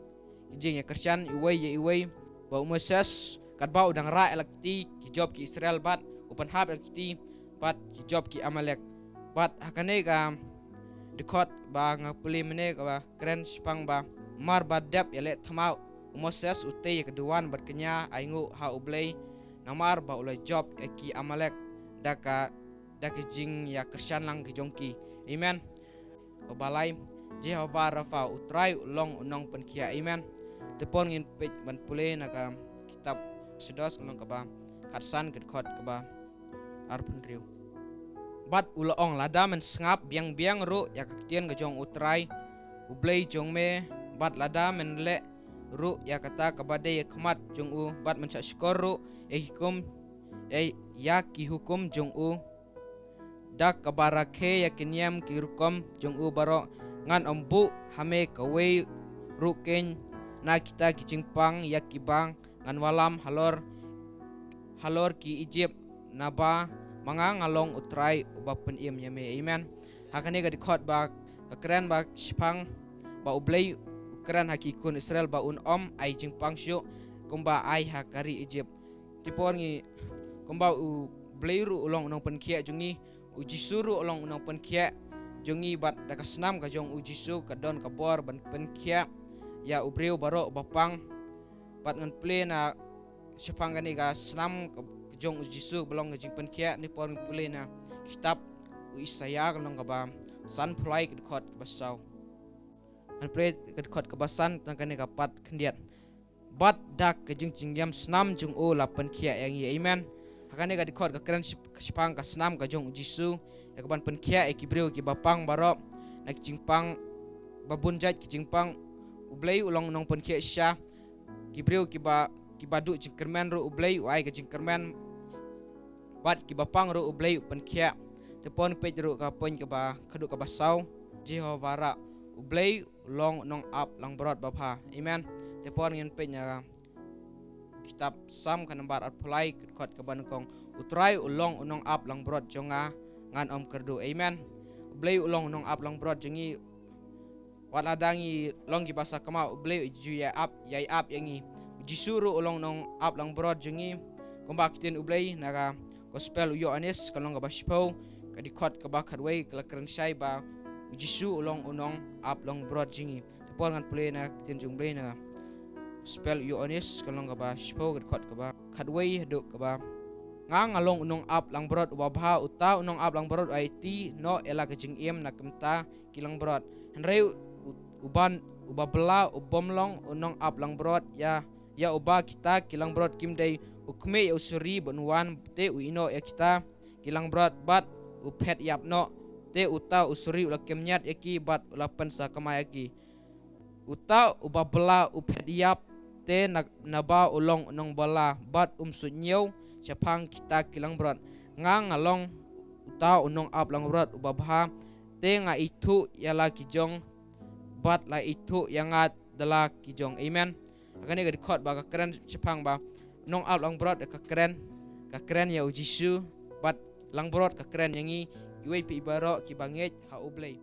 ka jingïakyrshan iwei ïa iwei, ba u Moses katba u dang rah ïa la ki kti ki jop ki Israel bad u pynhap ïa la ki kti bad ki jop ki Amalek. Bad ha kane ka dkhot ba nga pule mynne kaba kren shaphang ba mar ba dep ïaleh thma, u Moses u tei ïa ka duwan bad kñia ainguh ha u Blei, namar ba u la jop ïa ki Amalek da ka, da ka jingïakyrshan lang ka jong ki. Amen. Ba lai, Jehobah Rapha, u Trai u long u nongpynkhiah. Amen. Te por ngin peit ban pule na ka kitab Eksodos, lynnong kaba khatsan, ka dkhot kaba arphew hynriew. Bad u la ong, lada men sngap biang biang ruh ïa ka ktien ka jong u Trai u Blei jong me, bad lada men leh ruh ïa kata kaba dei ha khmat jong u, bad men shahshkor ruh ïa ki hukum, ïa, ïa ki hukum jong u, da kaba rakhe ïa ki niam ki rukom jong u baroh, ngan ym buh ha me kawei ruh kein na kita ki jingpang ïa kiba ngan wallam halor, halor ki Ijipt, naba ma nga nga long u Trai uba pynim ïa me. Amen. Ha kane ka dkhot ba ka kren ba shaphang ba u Blei u kren ha ki khun Israel ba un ym ai jingpang shuh kumba ai ha ka ri Ijipt. Te por ngi, kumba u Blei ruh u long u nongpynkhiah jong ngi, u Jisu ruh u long u nongpynkhiah jong ngi, bad da ka snam ka jong u Jisu ka don ka bor ban pynkhiah ïa u briew baroh ba pang. Bad ngan pule na shaphang kane ka snam ka jong u Jisu ba long ka jingpynkhiah, ne por ngan pule na kitab u Isaïah ka lynnong kaba san, pule ka dkhot kaba saw. Ngan pule ka dkhot kaba san tang kane ka part khyndiat. Bad da ka jingjynjar snam jong u la pynkhiah ïa ngi. Amen. Ha kane ka dkhot ka kren ship-, shaphang ka snam ka jong u Jisu, ïa kaban pynkhiah ïa ki briew kiba pang baroh na ki jingpang, ba bun jait ki jingpang. U Blei u long u nongpynkhiah shisha. Ki briew kiba, kiba duh jingkyrmen ruh U Blei u ai ka jingkyrmen, bad kiba pang ruh U Blei u pynkhiah. Te por ngin peit ruh ka point kaba khadduh kaba saw, Jehobah Ra, U Blei u long u nongap langbrot babha. Amen. Te por ngin peit na ka kitab Salm ka nambar arphew lai, ka dkhot kaba nyngkong, U Trai u long u nongap langbrot jong nga, ngan ym kyrduh. Amen. U Blei u long u nongap langbrot jong ngi. Wat lada ngi long kiba sakma, U Blei u ju ïai ap, ïai ap ïa ngi. U Jisu ruh u long u nongap langbrot jong ngi. Kumba ka ktien U Blei na ka Gospel u Ïoannis ka lynnong kaba shiphew, ka dkhot kaba khatwei ka la kren shai ba u Jisu u long u nongap langbrot jong ngi. Te por ngan pule na ka ktien jong U Blei na ka Gospel u Ïoannis ka lynnong kaba shiphew, ka dkhot kaba khatwei haduh kaba, nga nga long u nongap langbrot uba bha, uta u nongap langbrot u aiti noh ïa la ka jingim na ka bynta ki langbrot. Hynrei u, u ban, uba bylla u bym long u nongap langbrot ïa, ïa uba kita ki langbrot kim dei. U khmih ïa u suri ban wan te u ïehnoh ïa kita ki langbrot, bad u phet ïap noh, te uta u suri u la kynñiat ïa ki bad u la pynsakma ïa ki. Uta uba bylla u phet ïap te na, naba u long u nongbylla bad um suidñiew shaphang kita ki langbrot. Nga nga long uta u nongap langbrot uba bha, te nga ithuh ïa la ki jong, bad la ithuh ïa nga da la ki jong. Amen. Ha kane ka dkhot ba ka kren shaphang ba nongap langbrot ka kren, ka kren ïa u Jisu, bad langbrot ka kren ïa ngi, iwei pa iwei baroh kiba ngeit ha U Blei.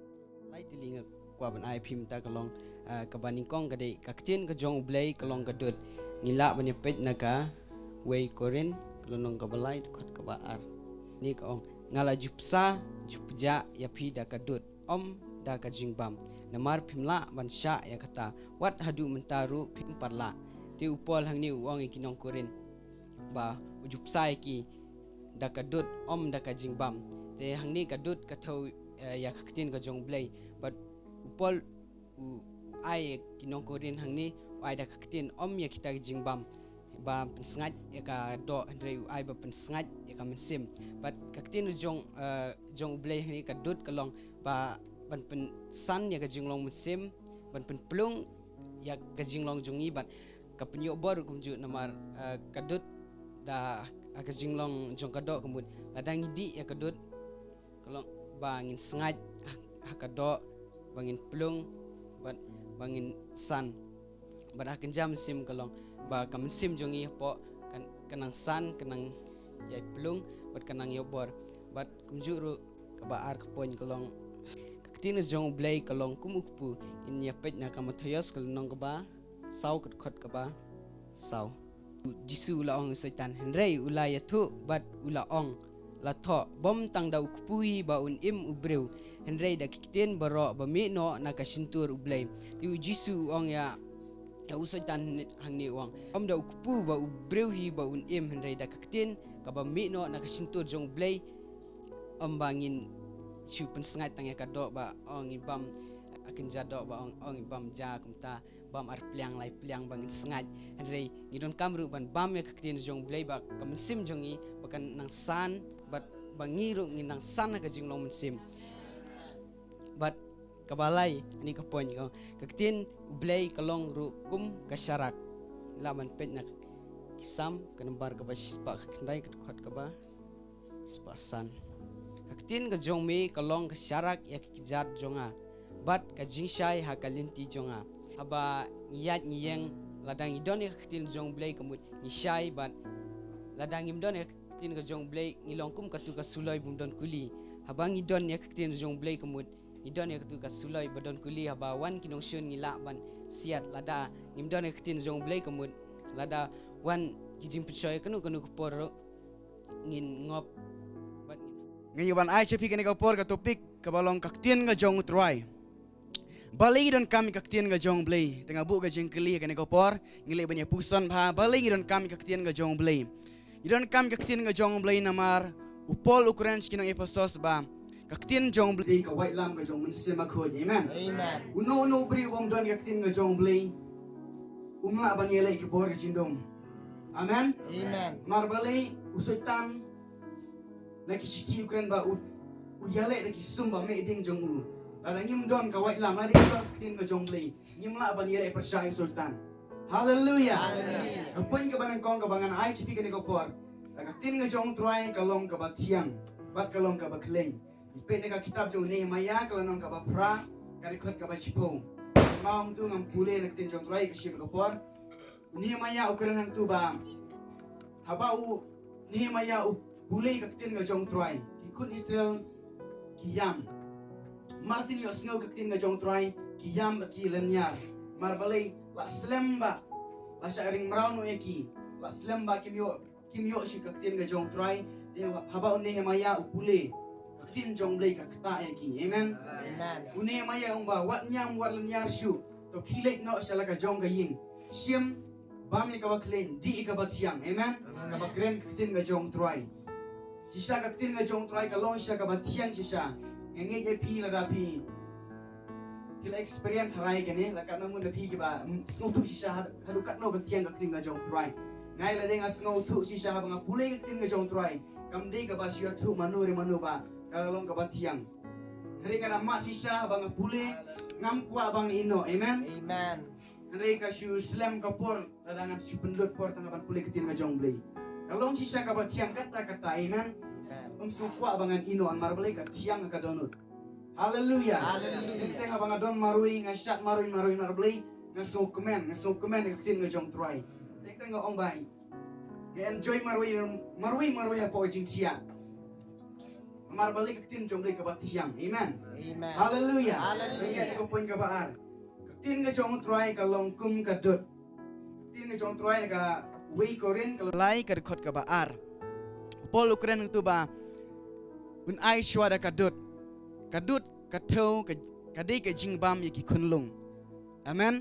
Lai tylli nga kwah ban ai phi mynta ka long, ah, kaba nyngkong ka dei ka ktien ka jong U Blei ka long ka dud. Ngi lah ban ïa peit na kawei Korinth ka lynnong kaba lai, dkhot kaba ar. Ni ka ong, nga la ju bsa, ju pjah ïa phi da ka dud, ym da ka jingbam. Namar phim lah ban shah ïa kata, wat haduh mynta ruh phim pat lah. Te u Paul hangne u ong ïa ki nong Korinth ba u ju bsa ïa ki da ka dud, ym da ka jingbam. Te hangne ka dud ka thew, eh, ïa ka ktien ka jong U Blei. Bad u Paul u, u ai ïa ki nong Korinth hangne, u ai da ka ktien ym ïa kita ki jingbam ba pynsngaid ïa ka doh, hynrei u ai ba pynsngaid ïa ka mynsiem. Bad ka ktien jong, eh, jong U Blei hangne ka dud ka long ba ban pynsan ïa ka jinglong mynsiem, ban pynplung ïa ka jinglong jong ngi, bad ka pynïoh bor kumjuh namar, eh, ka dud da, ha ka jinglong jong ka doh ka mut. Lada ngi dih ïa ka dud ka long ba ngin sngaid ha, ha ka doh, ba ngin plung, bad ba ngin san. Bad ha ka kynja mynsiem ka long ba ka mynsiem jong ngi hapoh ka, ka nang san, ka nang ïai plung, bad ka nang ïoh bor. Bad kumjuh ruh kaba ar ka point ka long ka ktien jong U Blei ka long kum u kpu. Ngin ïa peit na ka Mathaios ka lynnong kaba saw, ka dkhot kaba saw. U Jisu u la ong ïa u Soitan, hynrei u la ïathuh bad u la ong, la thoh, bym tang da u kpu hi ba un im u briew, hynrei da ki ktien baroh ba mih noh na ka shyntur U Blei. Te u Jisu u ong ïa, ïa u Soitan hangne, u ong, bym da u kpu ba u briew hi ba un im, hynrei da ka ktien kaba mih noh na ka shyntur jong U Blei. Ym ba ngin shu pynsngaid tang ïa ka doh ba ong ngi bam, ha kynja doh ba ong, ong ngi bam ja kumta, bam ar pliang lai pliang ba ngin sngaid. Hynrei ngi donkam ruh ban bam ïa ka ktien jong U Blei ba ka mynsiem jong ngi ba kan nang san, bad ba ngi ruh ngin nang san ha ka jinglong mynsiem. Bad kaba lai, ani ka point ka, ka ktien U Blei ka long ruh kum ka sharak. Lah ban peit na Ki Salm ka nambar kaba shispah khyndai, ka dkhot kaba shispah san. Ka ktien ka jong me ka long ka sharak ïa ka kjat jong nga, bad ka jingshai ha ka lynti jong nga. Haba ngi ïaid ngi ïeng, lada ngi don ïa ka ktien jong U Blei ka mut ngi shai, bad lada ngim don ïa ka ktien ka jong U Blei ngi long kum katu ka suloi bym don kuli. Haba ngi don ïa ka ktien jong U Blei ka mut ngi don ïa katu ka suloi ba don kuli, haba wan ki nongshun ngi lah ban siat. Lada ngim don ïa ka ktien jong U Blei ka mut, lada wan ki jingpynshoi kano kano ka por ruh ngin ngop. Bad ngin, ngin ïa ban ai sha phi kane ka por ka topic kaba long ka ktien ka jong U Trai. Balei ngi donkam ïa ka ktien ka jong U Blei? Te nga buh ka jingkylli ha kane ka por, ngi leh ban ïa puson bha, balei ngi donkam ïa ka ktien ka jong U Blei? Ngi donkam ïa ka ktien ka jong U Blei namar u Paul u kren sha ki nong Ephesos ba ka ktien jong Blei ka waitlam ka jong Mynsiem Bakhuid. Amen. Amen. Uno uno u briew u bym don ka ktien ka jong Blei um lah ban ïaleh ki bor ka jingdum. Amen. Amen. Namar balei u Soitan na ki shithi u kren ba u, u ïaleh da ki sum ba meh ding jong u. Lada ngim don ka waitlam, lada ngim don ka ktien ka jong Blei, ngim lah ban ïaleh pyrshah ïa u Soitan. Haleluia. Haleluia. Ka point kaba nyngkong kaba ngan ai sha phi kane ka por, ka ktien ka jong U Trai ka long kaba thiang bad ka long kaba khleiñ. Peit na ka kitab jong u Nehemaïah ka lynnong kaba phra, ka dkhot kaba shiphew. Ngam tu ngam pule na ka ktien jong U Trai ka shim ka por. U Nehemaïah u kren hangtu ba haba u Nehemaïah u pule ka ktien ka jong U Trai, ki khun Israel ki ïam. Mar shu ïohsngew ka ktien ka jong U Trai ki ïam bad ki lynñiar. Namar balei? La slem ba la shah ring mraw noh ïa ki. La slem ba kim ïoh, kim ïoh shuh ka ktien ka jong U Trai. Te haba u Nehemaïah u pule ka ktien jong Blei ka ktah ïa ki. Amen. Amen. U Nehemaïah u ong ba wat ñiam wat lynñiar shuh, to khie leit noh sha la ka jong ka ïing. Shim, bam ïa kaba khleiñ, dih ïa kaba thiang. Amen. Amen. Kaba kren ka ktien ka jong U Trai. Shisha ka ktien ka jong U Trai ka long shisha kaba thiang shisha. Nga ngeit ïa phi lada phi, phi la experience tharai kane, la katno ngut na phi kiba, mm, sngewthuh shisha had-, haduh katno ka thiang ka ktien ka jong U Trai. Nga ïa lade nga sngewthuh shisha haba nga pule ka ktien ka jong U Trai, kam dei kaba shu ïathuh mano re mano ba ka la long kaba thiang. Hynrei nga da mad shisha haba nga pule, ngam kwah ba ngan ïeh noh. Amen. Amen. Hynrei ka shu slem ka por, lada ngan shu pynlut por tang ban pule ka ktien ka jong Blei. Ka long shisha kaba thiang katta katta. Amen. Amen. Ym shu kwah ba ngan ïeh noh, namar balei? Ka thiang ka dohnud. Haleluia. Haleluia. Te haba nga don marwei, nga shad marwei, marwei, namar balei? Nga sngewkmen, nga sngewkmen ka ktien ka jong U Trai. Te nga ong ba nga enjoy marwei, marwei, marwei hapoh ka jingthiah. Namar balei? Ka ktien jong Blei kaba thiang. Amen. Amen. Haleluia. Haleluia. Te ka point kaba ar. Ka ktien ka jong U Trai ka long kum ka dud. Ka ktien ka jong U Trai na ka wei Korinth ka lai ka dkhot kaba ar. Paul u kren hangtu ba un ai shuwa da ka dud. Ka dud ka thew ka, ka dei ka jingbam ïa ki khunlung. Amen.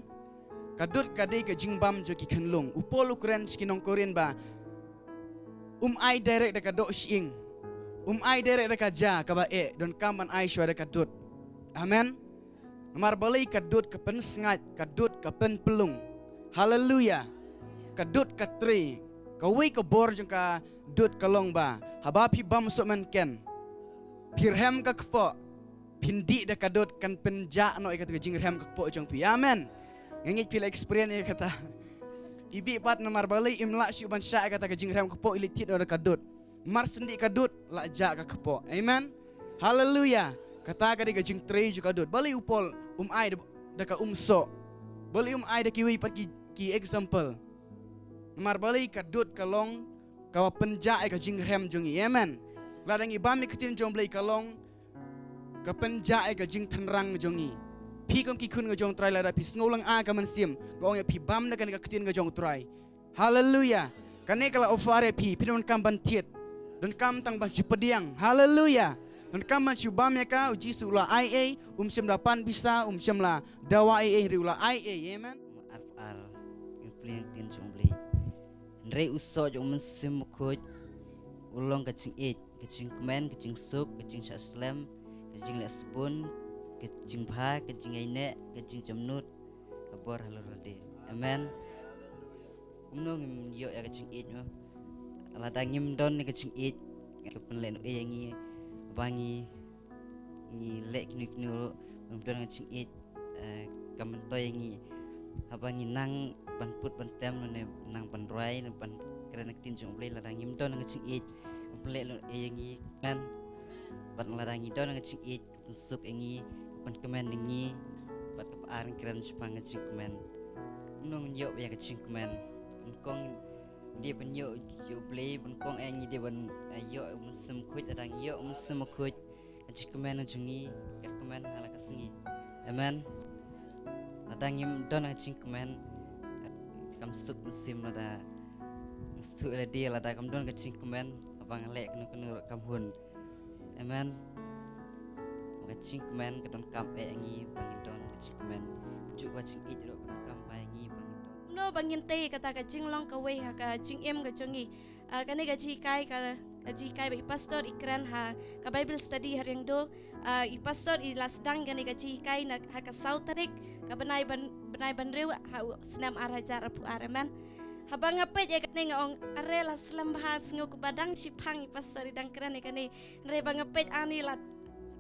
Ka dud ka dei ka jingbam jong ki khunlung. U Paul u kren sha ki nong Korinth ba um ai direct da ka doh shyieng. Um ai direct da ka ja kaba eh, donkam ban ai shuwa da ka dud. Amen. Namar balei? Ka dud ka pynsngaid, ka dud ka pynpylung. Haleluia. Ka dud ka trei. Kawei ka bor jong ka dud ka long ba haba phi bam sohmynken, phi rhem ka kpoh, phin dih da ka dud, kan pynjah noh ïa kata ka jingrhem ka kpoh jong phi. Amen. Nga ngeit phi la experience ïa kata. Ibi pat namar balei im lah shuh ban shah ïa kata ka jingrhem ka kpoh, i leit thied noh da ka dud. Mar shu dih ka dud la jah ka kpoh. Amen. Haleluia. Kata ka dei ka jingtrei jong ka dud. Balei u Paul um ai da, da ka umsoh? Balei um ai da kiwei pat ki, ki example? Namar balei? Ka dud ka long kaba pynjah ïa ka jingrhem jong ngi. Amen. Lada ngi bam ïa ka ktien jong Blei ka long ka pynjah ïa ka jingtynrang jong ngi. Phi kum ki khun ka jong U Trai, lada phi sngew lyngngoh ka mynsiem, nga ong ïa phi, bam da kane ka ktien ka jong U Trai. Haleluia. Kane ka la offer ïa phi, phi donkam ban thied. Donkam tang ban shu pdiang. Haleluia. Donkam ban shu bam ïa ka. U Jisu u la ai ei, um shym la pan pisa, um shym la dawa ei ei, hynrei u la ai ei. Amen. Ar ar, ngi plie ïa ka ktien jong U Blei. Hynrei u soh jong u Mynsiem Bakhuid u long ka jingïeit, ka jingkmen, ka jingsuk, ka jingshah slem, ka jingleh sbun, ka jingbha, ka jingïaineh, ka jingjemnud, ka bor halor lade. Amen. Kumno ngim ïoh ïa ka jingïeit mo? Lada ngim don ïa ka jingïeit, ka pynleh noh ïa ngi ba ngi, ngi leh kino kino ruh, ngim don ïa ka jingïeit, eh, ka myntoi ïa ngi. Haba ngi nang ban put ban tem ne nang ban rwai ne ban kren ïa ka ktien jong U Blei, lada ngim don ïa ka jingïeit, ka pynleh noh ïa ngi. Amen. Bad lada ngi don ïa ka jingïeit, pynsuk ïa ngi, pynkmen ïa ngi, bad kaba ar ngi kren shaphang ka jingkmen. Kumno ngin ïoh ïa ka jingkmen? Nyngkong ngi dei ban ïoh ïa U Blei, nyngkong eh ngi dei ban, eh, ïoh U Mynsiem Bakhuid, lada ngi ïoh U Mynsiem Bakhuid, ka jingkmen jong ngi ka kmen ha la ka sngi. Amen. Lada ngim don ka jingkmen, kam suk mynsiem lada, suk lade lada kam don ka jingkmen, haba nga leh kano kano ruh kam hun. Amen. Ka jingkmen ka donkam eh ngi ba ngi don ka jingkmen. Kumjuh ka jingïeit ruh ka donkam ba ngi ba ngi don. Kumno ba ngin tei kata ka jinglong kawei ha ka jingim ka jong ngi. Ah, kane ka jinghikai ka, ka jinghikai ba i pastor i kren ha ka Bible study ha Riangdo. Ah, i pastor i la sdang kane ka jinghikai na ha ka saw tarik ka bnai ban, bnai ba hynriew ha u snem ar hajar arphew ar, amen. Haba nga peit ïa kane nga ong, are la slem bha, sngew kumba dang shiphang i pastor i dang kren ïa kane. Hynrei ba nga peit ani la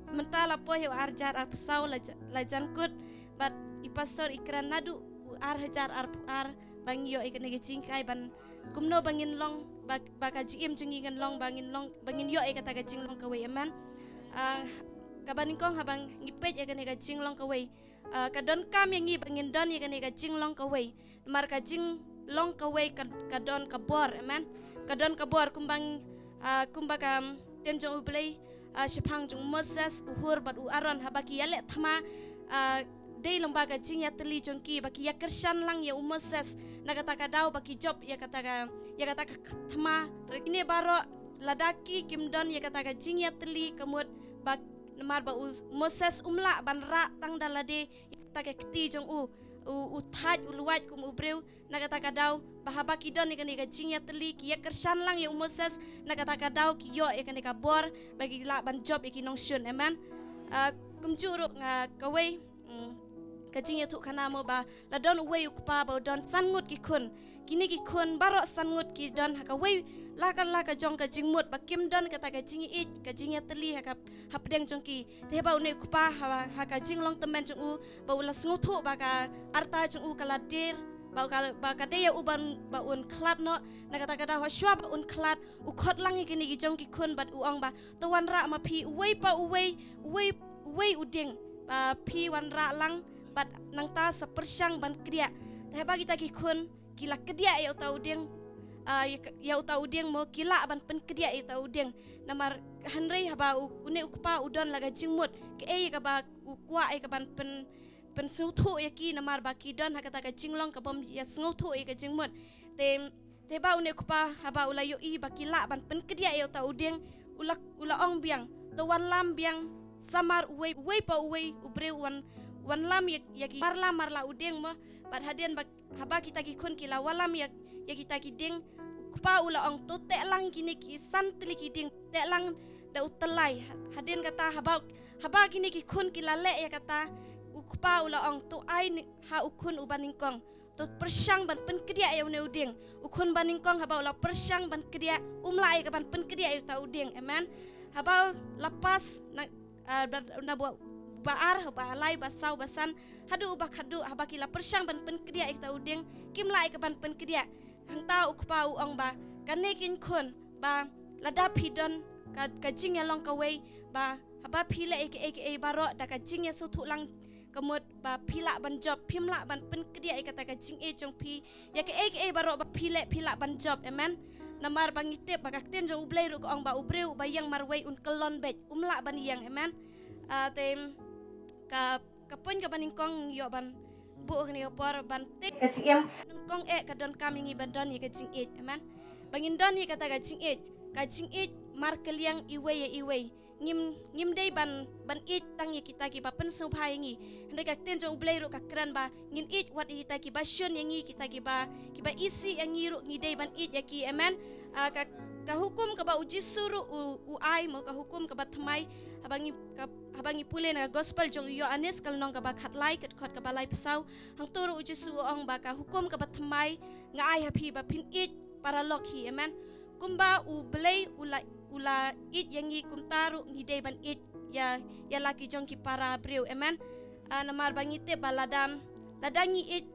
mynta la poi ha u ar hajar arphew saw la ja-, la jan kut, bad i pastor i kren naduh u ar hajar arphew ar ba ngi ïoh ïa kane ka jinghikai ban kumno ba ngin long, ba, ba ka jingim jong ngi ngin long, ba ngin long, ba ngin ïoh ïa kata ka jinglong kawei, amen. Ah, kaba nyngkong haba ngi peit ïa kane ka jinglong kawei, ah, ka donkam ïa ngi ba ngin don ïa kane ka jinglong kawei. Namar ka jinglong kawei ka, ka don ka bor, amen. Ka don ka bor kumba, ah, kumba ka ktien jong U Blei, ah, shaphang jong u Moses, u Hur bad u Aaron haba ki ïaleh thma, ah, dei lyngba ka jingïatylli jong ki ba ki ïakyrshan lang ïa u Moses na kata ka daw ba ki jop ïa kata ka, ïa kata ka thma. Kine baroh lada ki kim don ïa kata ka jingïatylli ka mut ba namar ba u Moses um lah ban rah tang da lade ïa kata ka kti jong u, u, u thait u luwait kum u briew, na kata ka daw ba haba ki don ïa kane ka jingïatylli ki ïakyrshan lang ïa u Moses, na kata ka daw ki ïoh ïa kane ka bor ba ki lah ban jop ïa ki nongshun, amen. Ah, kumjuh ruh nga kawei, mm, ka jingïathuhkhana mo ba la don uwei u kpa ba u don san ngut ki khun. Kine ki khun baroh san ngut ki don ha kawei la ka, la ka jong ka jingmut ba kim don kata ka jingïeit, ka jingïatylli ha ka, hapdeng jong ki. Te ba une u kpa ha, ha ka jinglong tymmen jong u ba u la sngewthuh ba ka arta jong u ka la dier, ba ka, ba ka dei ïa u ban, ba un khlad noh. Na kata ka daw hashwa ba un khlad, u khot lang ïa kine ki jong ki khun bad u ong ba, to wanrah ma phi uwei pa uwei, uwei, uwei u dieng, ba phi wanrah lang bad nangta sa pyrshang ban kdiah. Te ba kita ki khun ki la kdiah ïa uta u dieng, ah, ïa ka, ïa uta u dieng mo, ki lah ban pynkdiah ïa uta u dieng. Namar hynrei haba u, une u kpa u don la ka jingmut, kaei kaba u kwah ïa ka ban pyn, pynsngewthuh ïa ki, namar ba ki don ha kata ka jinglong ka bym ïa sngewthuh ïa ka jingmut. Te, te ba une u kpa haba u la ïohi ba ki lah ban pynkdiah ïa uta u dieng, u la, u la ong biang, to wanlam biang samar uwei, uwei pa uwei u briew wan, wanlam ïa, ïa ki marla marla u dieng mo. Bad hadien ba haba kita ki khun ki la wanlam ïa, ïa kita ki dieng, u kpa u la ong, to teh lang kine ki san tylli ki dieng, teh lang da u tyllai. Ha, hadien kata haba, haba kine ki khun ki la leh ïa kata, u kpa u la ong, to ai ne, ha u khun uba nyngkong, to pyrshang ban pynkdiah ïa une u dieng. U khun ba nyngkong haba u la pyrshang ban kdiah, um lah ïa ka ban pynkdiah ïa uta u dieng, amen. Haba la pass na, ah, ba, na ba, ba ar, ba lai, ba saw, ba san, haduh ba khatduh, haba ki la pyrshang ban pynkdiah ïa uta u dieng, kim lah ïa ka ban pynkdiah. Hangta u kpa u ong ba, kane ki khun, ba lada phi don ka, ka jingïalong kawei, ba haba phi leh ïa kaei kaei baroh da ka jingïasngewthuh lang ka mut ba phi lah ban jop, phim lah ban pynkdiah ïa kata ka jingïeit jong phi, ïa kaei kaei baroh ba phi leh phi lah ban jop, amen. Namar ba ngi tip ba ka ktien jong U Blei ruh ka ong ba u briew uba ïeng marwei un kyllon beit, um lah ban ïeng, amen. Ah, te ka, ka point kaba nyngkong ïoh ban buh kane ka por ban tip ka jingim nyngkong eh ka donkam ïa ngi ban don ïa ka jingïeit, amen. Ba ngin don ïa kata ka jingïeit, ka jingïeit markylliang iwei ïa iwei. Ngim, ngim dei ban, ban ïeit tang ïa kita kiba pynsngewbha ïa ngi. Hynrei ka ktien jong U Blei ruh ka kren ba ngin ïeit wat ïa kita kiba shun ïa ngi, kita kiba, kiba isih ïa ngi ruh ngi dei ban ïeit ïa ki. Amen. Ah, ka, ka hukum kaba U Jisu ruh u, u ai mo, ka hukum kaba thymmai, haba ngi, ka, haba ngi pule na ka gospel jong u Ïoannis ka lynnong kaba khatlai, ka dkhot kaba laiphew saw. Hangto ruh U Jisu u ong ba ka hukum kaba thymmai nga ai ha phi ba phin ïeit paralok hi. Amen. Kumba U Blei u la, u la ïeit ïa ngi kumta ruh ngi dei ban ïeit ïa, ïa la ki jong ki para briew. Amen. Ah, namar ba ngi tip ba lada, lada ngi ïeit,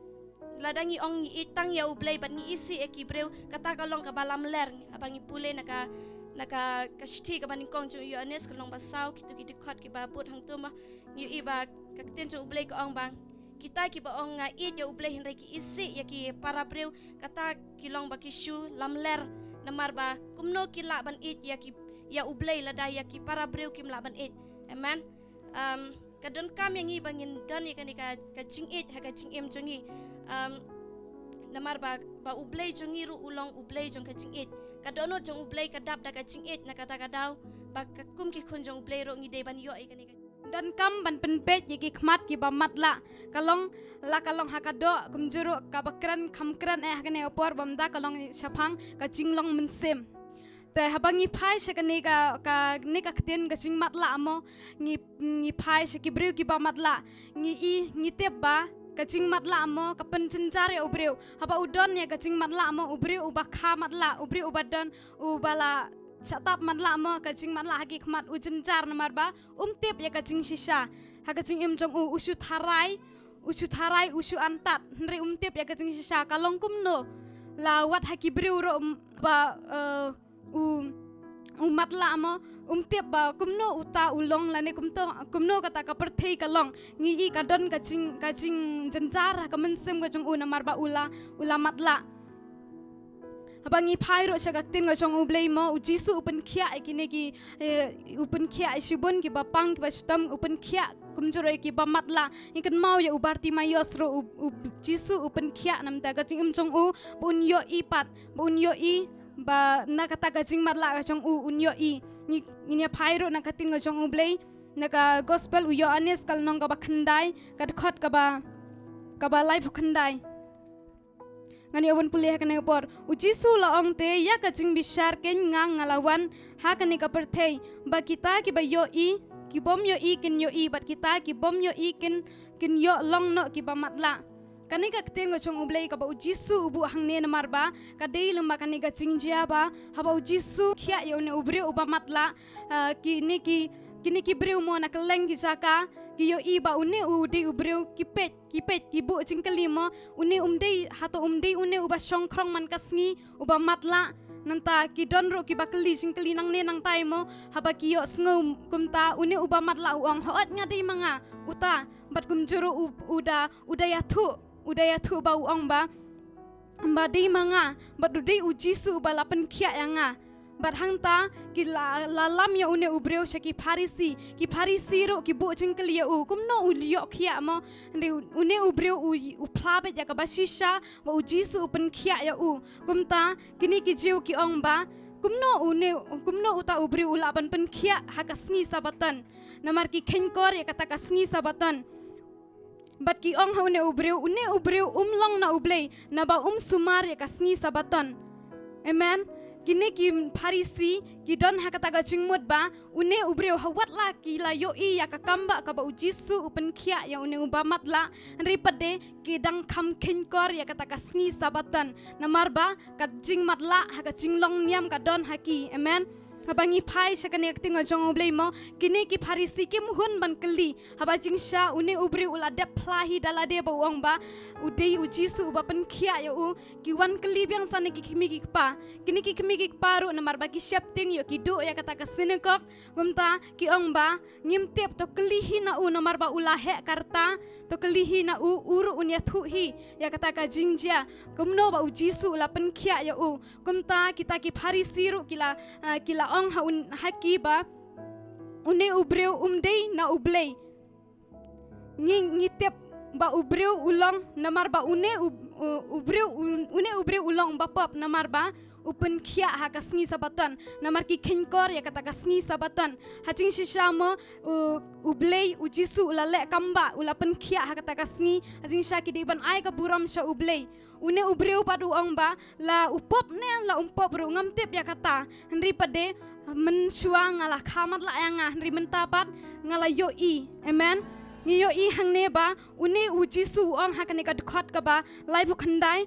lada ngi ong ngi ïeit tang ïa U Blei bad ngi isih ïa ki briew, kata ka long kaba lamler. Haba ngi pule na ka, na ka, ka shithi kaba nyngkong jong u Ïoannis ka lynnong ba saw, kito ki dkhot kiba bud hangto mo, ngi ïohi ba ka ktien jong U Blei ka ong ba kita kiba ong nga ïeit ïa U Blei hynrei ki isih ïa ki para briew, kata ki long ba ki shu lamler. Namar ba kumno ki lah ban ïeit ïa ki, ïa U Blei lada ïa ki para briew kim lah ban ïeit. Amen. Um, ka donkam ïa ngi ba ngin don ïa kane ka, ka jingïeit ha ka jingim jong ngi. Um, namar ba, ba U Blei jong ngi ruh u long U Blei jong ka jingïeit. Ka dohnud jong U Blei ka dap da ka jingïeit, na kata ka daw ba ka kum ki khun jong U Blei ruh ngi dei ban ïoh ïa kane ka Donkam ban pynpeit ïa ki khmat kiba matlah. Ka long, la ka long ha ka doh, kumjuh ruh kaba kren, kham kren eh ha kane ka por, bad ym da ka long shaphang ka jinglong mynsiem. Te haba ngi phai sha kane ka, kane ka ktien ka jingmatlah mo, ngi, ngi phai sha ki briew kiba matlah, ngi i, ngi tip ba ka jingmatlah mo ka pynjynjar ïa u briew. Haba u don ïa ka jingmatlah mo, u briew uba kha matlah, u briew uba don, uba la shah tap matlah mo, ka jingmatlah ha ki khmat u jynjar namar ba um tip ïa ka jingshisha. Ha ka jingim jong u, u shu tharai, u shu tharai, u shu antad, hynrei um tip ïa ka jingshisha ka long kumno. La wat ha ki briew ruh, um, ba, eh, u, u matlah mo, um tip ba kumno uta u long lane kumto, kumno kata ka pyrthei ka long. Ngi i ka don ka jing, ka jingjynjar ha ka mynsiem ka jong u namar ba u la, u la matlah. Haba ngi phai ruh sha ka ktien ka jong U Blei mo, U Jisu u pynkhiah ïa kine ki, eh, u pynkhiah ïa shibun kiba pang kiba shitom, u pynkhiah kumjuh ruh ïa kiba matlah. Ngi kynmaw ïa u Bartimaios ruh u, U Jisu u pynkhiah namar ka jingim jong u, ba un ïohi pat, ba un ïohi, ba na kata ka jingmatlah ka jong u un ïohi. Ngi, ngin ïa phai ruh na ka ktien ka jong U Blei, na ka gospel u Ïoannis ka lynnong kaba khyndai, ka dkhot kaba, kaba laiphew khyndai. Ngan ïa wan pule ha kane ka por. U Jisu u la ong te, ïa ka jingbishar keiñ nga nga la wan ha kane ka pyrthei, ba kita kiba ïohi, kibym ïohi kin ïohi, bad kita kibym ïohi kin, kin ïoh long noh kiba matlah. Kane ka ktien ka jong U Blei kaba U Jisu u buh hangne namar ba ka dei lem ba kane ka jingjia ba haba U Jisu u pynkhiah ïa une u briew uba matlah, ah, kine ki, kine ki briew mo na kylleng ki jaka ki ïohi ba une u dei u briew, ki peit, ki peit, ki buh jingkylli mo, une um dei, hato um dei une uba shong khrong man ka sngi, uba matlah. Nangta ki don ruh kiba kylli jingkylli nangne nangtai mo, haba ki ïohsngew kumta, une uba matlah u ong, hooid nga dei ma nga uta. Bad kumjuh ruh u, u da, u da ïathuh, u da ïathuh ba u ong ba, ba dei ma nga, bad u dei U Jisu uba la pynkhiah ïa nga. Bad hangta ki la, la lam ïa une u briew sha ki Pharisi. Ki Pharisi ruh ki buh jingkylli ïa u, kumno u ïoh khiah mo. Hynrei une u briew u, u phla beit ïa kaba shisha ba U Jisu u pynkhiah ïa u. Kumta kine ki Jiw ki ong ba, kumno une, kumno uta u briew u lah ban pynkhiah ha ka sngi Sabaton? Namar ki kheiñkor ïa kata ka sngi Sabaton. Bad ki ong ha une u briew, une u briew um long na U Blei, naba um sumar ïa ka sngi Sabaton. Amen. Kine ki Pharisi ki don ha kata ka jingmut ba une u briew, ha wat la ki la ïohi ïa ka kam ba kaba U Jisu u pynkhiah ïa une uba matlah, hynrei pat de ki dang kham kheiñkor ïa kata ka sngi Sabaton. Namar ba ka jingmatlah ha ka jinglong niam ka don ha ki. Amen. Haba ngi phai sha kane ka ktien ka jong U Blei mo, kine ki Pharisi kim hun ban kylli. Haba jingshisha une u briew u la dep phla hi da lade ba u ong ba u dei U Jisu uba pynkhiah ïa u, ki wan kylli biang sa na ki kmie ki kpa. Kine ki kmie ki kpa ruh namar ba ki sheptieng ïoh ki duh ïa kata ka synagog, kumta ki ong ba, ngim tip, to kylli hi na u namar ba u la heh ka rta, to kylli hi na u, u ruh un ïathuh hi ïa kata ka jingjia, kumno ba U Jisu u la pynkhiah ïa u. Kumta kita ki Pharisi ruh ki la, ah, ki la ong ha un, ha ki ba une u briew um dei na U Blei. Ngi, ngi tip ba u briew u long namar ba une u, u, u briew u, une u briew u long ba pop namar ba u pynkhiah ha ka sngi Sabaton. Namar ki kheiñkor ïa kata ka sngi Sabaton. Ha jingshisha mo u, U Blei, U Jisu u la leh kam ba u la pynkhiah ha kata ka sngi. Ha jingshisha ki dei ban ai ka burom sha U Blei. Une u briew pat u ong ba, la u pop ne la um pop ruh ngam tip ïa kata. Hynrei pat de, mynshuwa nga la kha matlah ïa nga, hynrei mynta pat nga la ïohi. Amen. Ngi ïohi hangne ba une U Jisu u ong ha kane ka dkhot kaba laiphew khyndai,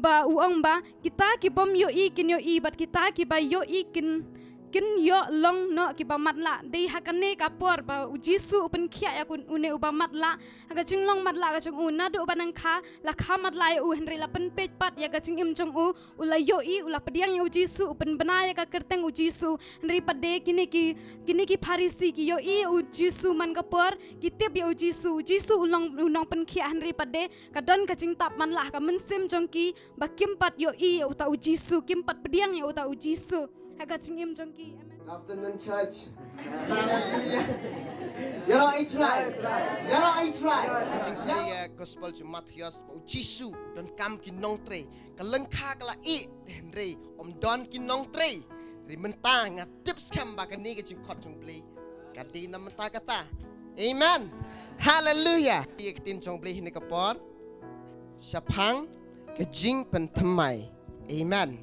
ba u ong ba, kita kibym ïohi kin ïohi, bad kita kiba ïohi kin, kin ïoh long noh kiba matlah. Dei ha kane ka por ba U Jisu u pynkhiah ïa une uba matlah. Ha ka jinglong matlah ka jong u, naduh ba nang kha, la kha matlah ïa u, hynrei la pynpeit pat ïa ka jingim jong u, u la ïohi, u la pdiang ïa U Jisu, u pynbna ïa ka kyrteng U Jisu. Hynrei pat de kine ki, kine ki Pharisi ki ïohi U Jisu man ka por, ki tip ïa U Jisu, U Jisu u long, u nongpynkhiah, hynrei pat de ka don ka jingtap matlah ka mynsiem jong ki, ba kim pat ïohi ïa uta U Jisu, kim pat pdiang ïa uta U Jisu ha ka jingim jong ki. Amen. Afternoon church. Hallelujah. Ïaroh ai trai. Ïaroh ai trai. Ka jingkylli ïa ka gospel jong u Mathaios ba U Jisu donkam ki nongtrei. Ka lyngkha ka la ih, hynrei ym don ki nongtrei. Hynrei mynta nga tip skhem ba kane ka jingkhot jong U Blei ka dei na bynta kata. Amen. Haleluya. Ïa ka ktien jong U Blei ha kane ka por, shaphang ka jingpynthymmai. Amen.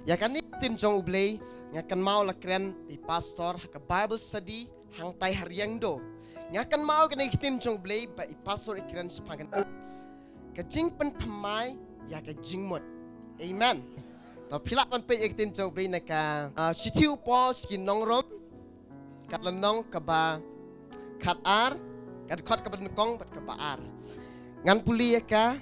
Ïa kane ka ktien jong U Blei nga kynmaw la kren da i pastor ha ka Bible study hangtai ha Riangdo. Nga kynmaw kane ka ktien jong U Blei ba i pastor i kren shaphang kane ka jingpynthymmai ïa ka jingmut. Amen. To phi lah ban peit ïa ka ktien jong U Blei na ka, ah, shithi u Paul sha ki nong Rom, ka lynnong kaba khatar, ka dkhot kaba nyngkong bad kaba ar. Ngan pule ïa ka.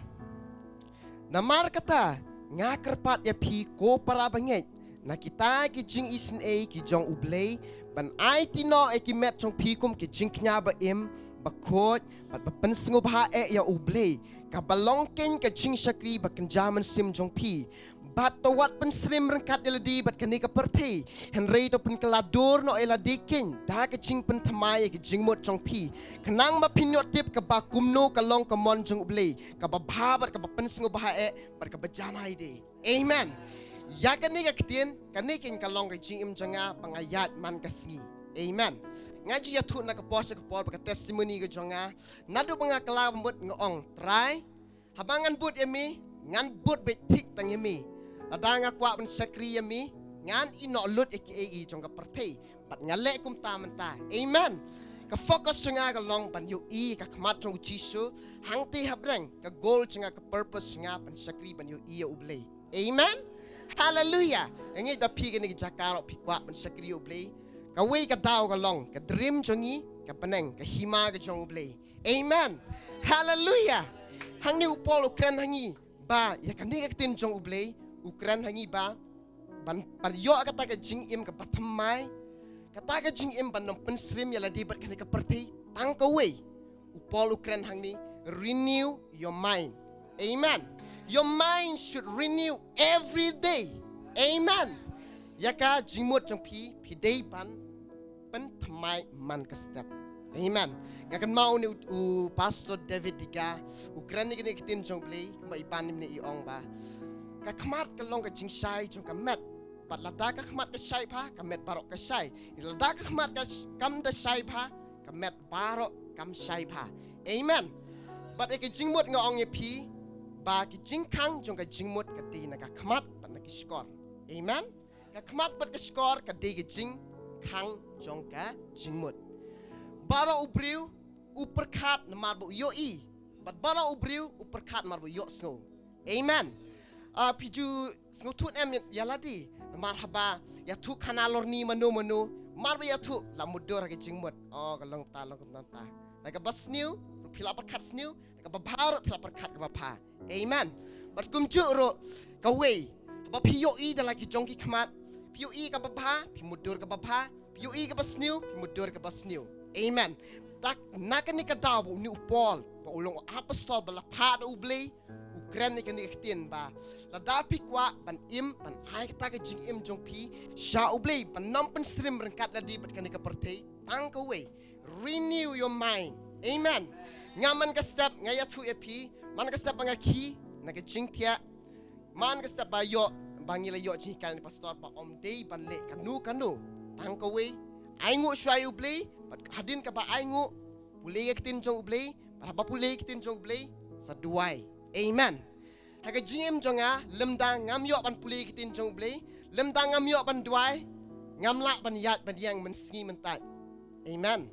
Namar kata, nga kyrpad ïa phi ko para bangeit, na kita ki jingisynei ki jong U Blei, ban aiti noh ïa ki met jong phi kum ki jingkñia ba im, ba khuid, bad ba pynsngewbha eh ïa U Blei, kaba long keiñ ka jingshakri ba kynja mynsiem jong phi. Bad to wat pynsyriem ryngkat ïa lade bad kane ka pyrthei, hynrei to pynkylla dur noh ïa lade keiñ da ka jingpynthymmai ïa ka jingmut jong phi, khnang ba phin ïoh tip kaba kumno ka long ka mon jong U Blei, kaba bha bad kaba pynsngewbha eh bad kaba janai de. Amen. Ïa kane ka ktien, kane keiñ ka long ka jingim jong nga ba nga ïaid man ka sngi. Amen. Nga ju ïathuh na ka por sha ka por ba ka testimony ka jong nga, naduh ba nga kylla ba mut nga ong, Trai, haba ngan bud ïa me, ngan bud beit thik tang ïa me. Lada nga kwah ban shakri ïa me, ngan ïeh noh lut ïa kiei kiei jong ka pyrthei, bad nga leh kumta mynta. Amen. Ka focus jong nga ka long ban ïohi ïa ka khmat jong U Jisu hangtei hapdeng, ka goal jong nga, ka purpose jong nga ban shakri, ban ïohi ïa U Blei. Amen. Haleluya. Nga ngeit ba phi kane ka jaka ruh phi kwah ban shakri ïa U Blei. Kawei ka daw ka long ka dream jong ngi, ka bneng, ka hima ka jong U Blei. Amen. Haleluya. Hangne u Paul u kren ha ngi ba ïa kane ka ktien jong U Blei, u kren ha ngi ba ban, ban ïoh kata ka jingim kaba thymmai, kata ka jingim ban ym pynsyriem ïa lade bad kane ka pyrthei, tang kawei. U Paul u kren hangne, renew your mind. Amen. Your mind should renew every day. Amen. Ïa ka jingmut jong phi, phi dei ban pynthymmai man ka step. Amen. Nga kynmaw une u, u Pastor David Deger, u kren ïa kane ka ktien jong U Blei, kumba i ban ïa mynne i ong ba ka khmat ka long ka jingshai jong ka met. Bad lada ka khmat ka shai bha, ka met baroh ka shai. Lada ka khmat ka sh-, kam da shai bha, ka met baroh kam shai bha. Amen. Bad ïa ka jingmut nga ong ïa phi ba ka jingkhang jong ka jingmut ka dei na ka khmat bad na ka shkor. Amen. Ka khmat bad ka shkor ka dei ka jingkhang jong ka jingmut. Baroh u briew u pyrkhat namar ba u ïohi. Bad baroh u briew u pyrkhat namar ba u ïohsngew. Amen. Ah, phi ju sngewthuh em ïa lade, namar haba ïathuh khana lorni mano mano, namar ba ïathuh la mutdur ha ka jingmut. Oh, ka long ta, long kumta. Na kaba sniew ruh phi la pyrkhat sniew, na kaba bha ruh phi la pyrkhat kaba bha. Amen. Bad kumjuh ruh kawei, haba phi ïohi da la ki jong ki khmat, phi ïohi kaba bha, phi mutdur kaba bha, phi ïohi kaba sniew, phi mutdur kaba sniew. Amen. Te na kane ka daw ba une u Paul, ba u long u apostol ba la phah da U Blei, u kren ïa kane ka ktien ba lada phi kwah ban im, ban ai kata ka jingim jong phi sha U Blei, ban ym pynsyriem ryngkat lade bad kane ka pyrthei, tang kawei, renew your mind. Amen. Nga man ka step, nga ïathuh ïa phi, man ka step ba nga khie na ka jingthiah, man ka step ba ïoh, ba ngi la ïoh jinghikai na i pastor ba ym dei ban leh kano kano, tang kawei, ainguh shuwa ïa U Blei, bad hadien kaba ainguh, pule ïa ka ktien jong U Blei, bad haba pule ïa ka ktien jong U Blei, sa duwai. Amen. Ha ka jingim jong nga, lymda ngam ïoh ban pule ïa ka ktien jong U Blei, lymda ngam ïoh ban duwai, ngam lah ban ïaid ban ïeng mynsngi mynta. Amen.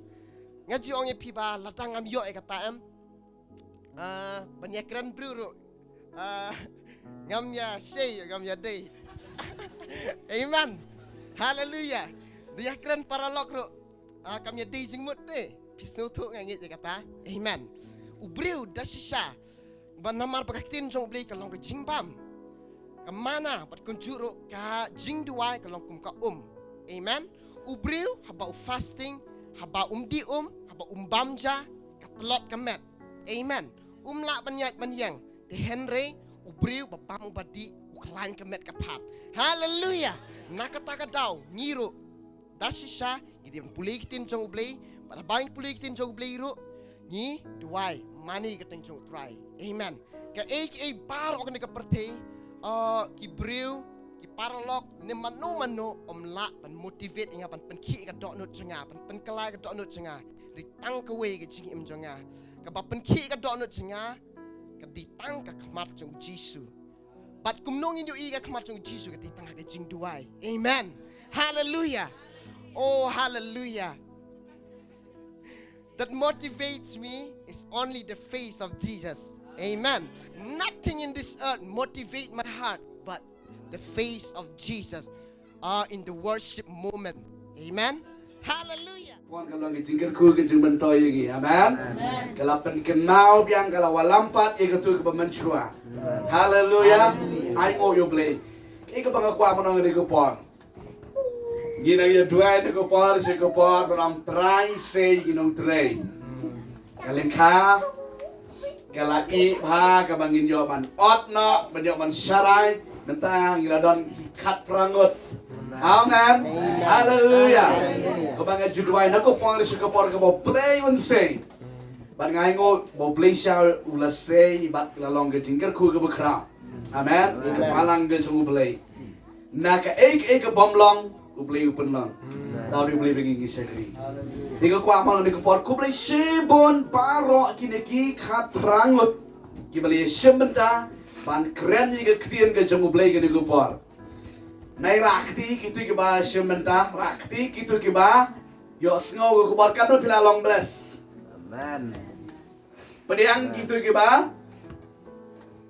Nga ju ong ïa phi ba lada ngam ïoh ïa kata em, ah, ban ïakren briew ruh, ah, ngam ïa shei, ngam ïa dei. Amen. Haleluya. Da ïakren paralok ruh, ah, kam ïa dei jingmut te. Phi sngewthuh, nga ngeit ïa kata. Amen. U briew da shisha, ba namar ba ka ktien jong U Blei ka long ka jingbam, ka manna, bad kumjuh ruh ka jingduwai ka long kum ka um. Amen. U briew haba u fasting, haba um dih um, haba um bam ja, ka tlot ka met. Amen. Um lah ban ïaid ban ïeng. Te hynrei u briew ba bam uba dih, u khlaiñ ka met ka phad. Haleluya. Na kata ka daw ngi ruh da shisha ngi dei ban pule ïa ka ktien jong U Blei, bad haba ngi pule ïa ka ktien jong U Blei ruh, ngi duwai, mane ïa ka kyrteng jong U Trai. Amen. Kaei kaei baroh kane ka pyrthei, ah, ki briew, ki paralok, ne mano mano, ym lah ban motivate ïa nga, ban pynkhih ïa ka dohnud jong nga, ban pynkylla ïa ka dohnud jong nga. Dei tang kawei ka jingim jong nga. Kaba pynkhih ka dohnud jong nga, ka dei tang ka khmat jong u Jisu. Bad kumno ngin ïohi ka khmat jong u Jisu, ka dei tang ka jingduwai. Amen. Hallelujah. Oh, hallelujah. That motivates me is only the face of Jesus. Amen. Nothing in this earth motivate my heart but the face of Jesus, uh, in the worship moment. Amen. Hallelujah. Pon ka long ka jingkyrkhu ka jingmyntoi ïa ngi. Amen. Amen. Ka la pynkynmaw biang, ka la wallam pat ïa katu kaba mynshuwa. Amen. Hallelujah. Hallelujah. Ai nguh ïa u Blei. Kaei kaba nga kwah ban ong ha kane ka por? Ngi nang ïa duwai na ka por sha ka por, ban ong Trai, sei ngi nongtrei. Ka lyngkha ka la ih bha kaba ngin ïoh ban ot noh, ban ïoh ban sharai. Mynta ngi la don ki khatphra ngut. Amen. Amen. Hallelujah. Amen. Kaba nga ju duwai na ka por sha ka por, kaba u Blei un sei. Bad nga ai nguh ba u Blei sha u la sei bad la long ka jingkyrkhu kaba khraw. Amen. Amen. Ka balang ka jong u Blei. Na kaei kaei ka bym long, u Blei u pynlong. Amen. Tang dei u Blei ba ngi ngi shakri. Hallelujah. Te nga kwah ban ong ha kane ka por, khublei shibun baroh kine ki khatphra ngut kiba la ïashim bynta ban kren ïa ka ktien ka jong u Blei ha kane ka por. Nai rah kti kito kiba shim bynta, rah kti kito kiba ïohsngew ka khubor, katno phi la long bless. Amen. Pdiang kito kiba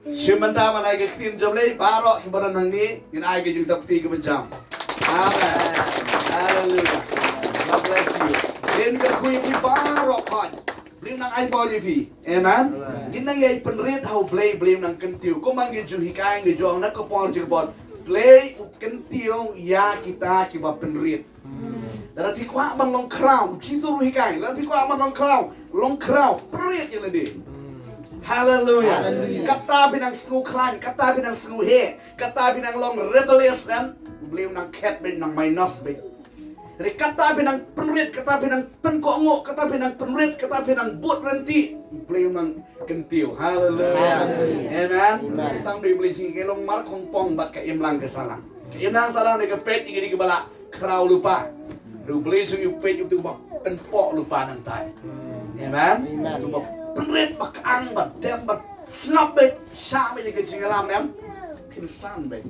shim bynta ban ai ka ktien jong u Blei, baroh kiba don hangne, ngin ai ka jingtap kti kaba jam. Amen. Hallelujah. God bless you. Ngin kyrkhu ïa phi baroh, khun. Blei nang ai bor ïa phi. Amen. Amen. Ngin nang ïai pynrit ha u Blei, Blei nang kyntiew. Kumba ngi ju hikai, ngi ju ong na ka por jong ka por, Blei u kyntiew ïa kita kiba pynrit. Lada phi kwah ban long khraw, u Jisu ruh u hikai. Lada phi kwah ban long khraw, long khraw, pynrit ïa lade. Hallelujah. Hallelujah. Kata phi nang sngewkhlaiñ, kata phi nang sngewheh, kata phi nang long rebellious, em, u Blei u nang khet beit, nang minus beit. Hynrei kata phi nang pynrit, kata phi nang pynkohnguh, kata phi nang pynrit, kata phi nang bud ryntih, u Blei u nang kyntiew. Hallelujah. Hallelujah. Amen. Amen. Tang dei u Blei jong ngi ka long mar khongpong bad ka imlang ka sahlang. Ka imlang sahlang dei ka peit ïa kine kiba la khraw lypa. Hynrei u Blei jong ngi u peit ïa uto uba pynpoh lypa nangtai. Amen. Amen. Uto uba pynrit, ba kyang, ba dem, ba sngap beit, shah beit ïa ka jingïalam, em. Pynsan beit.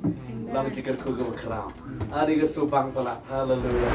Long jingkyrkhu kaba khraw. Ade ka subang palat. Hallelujah.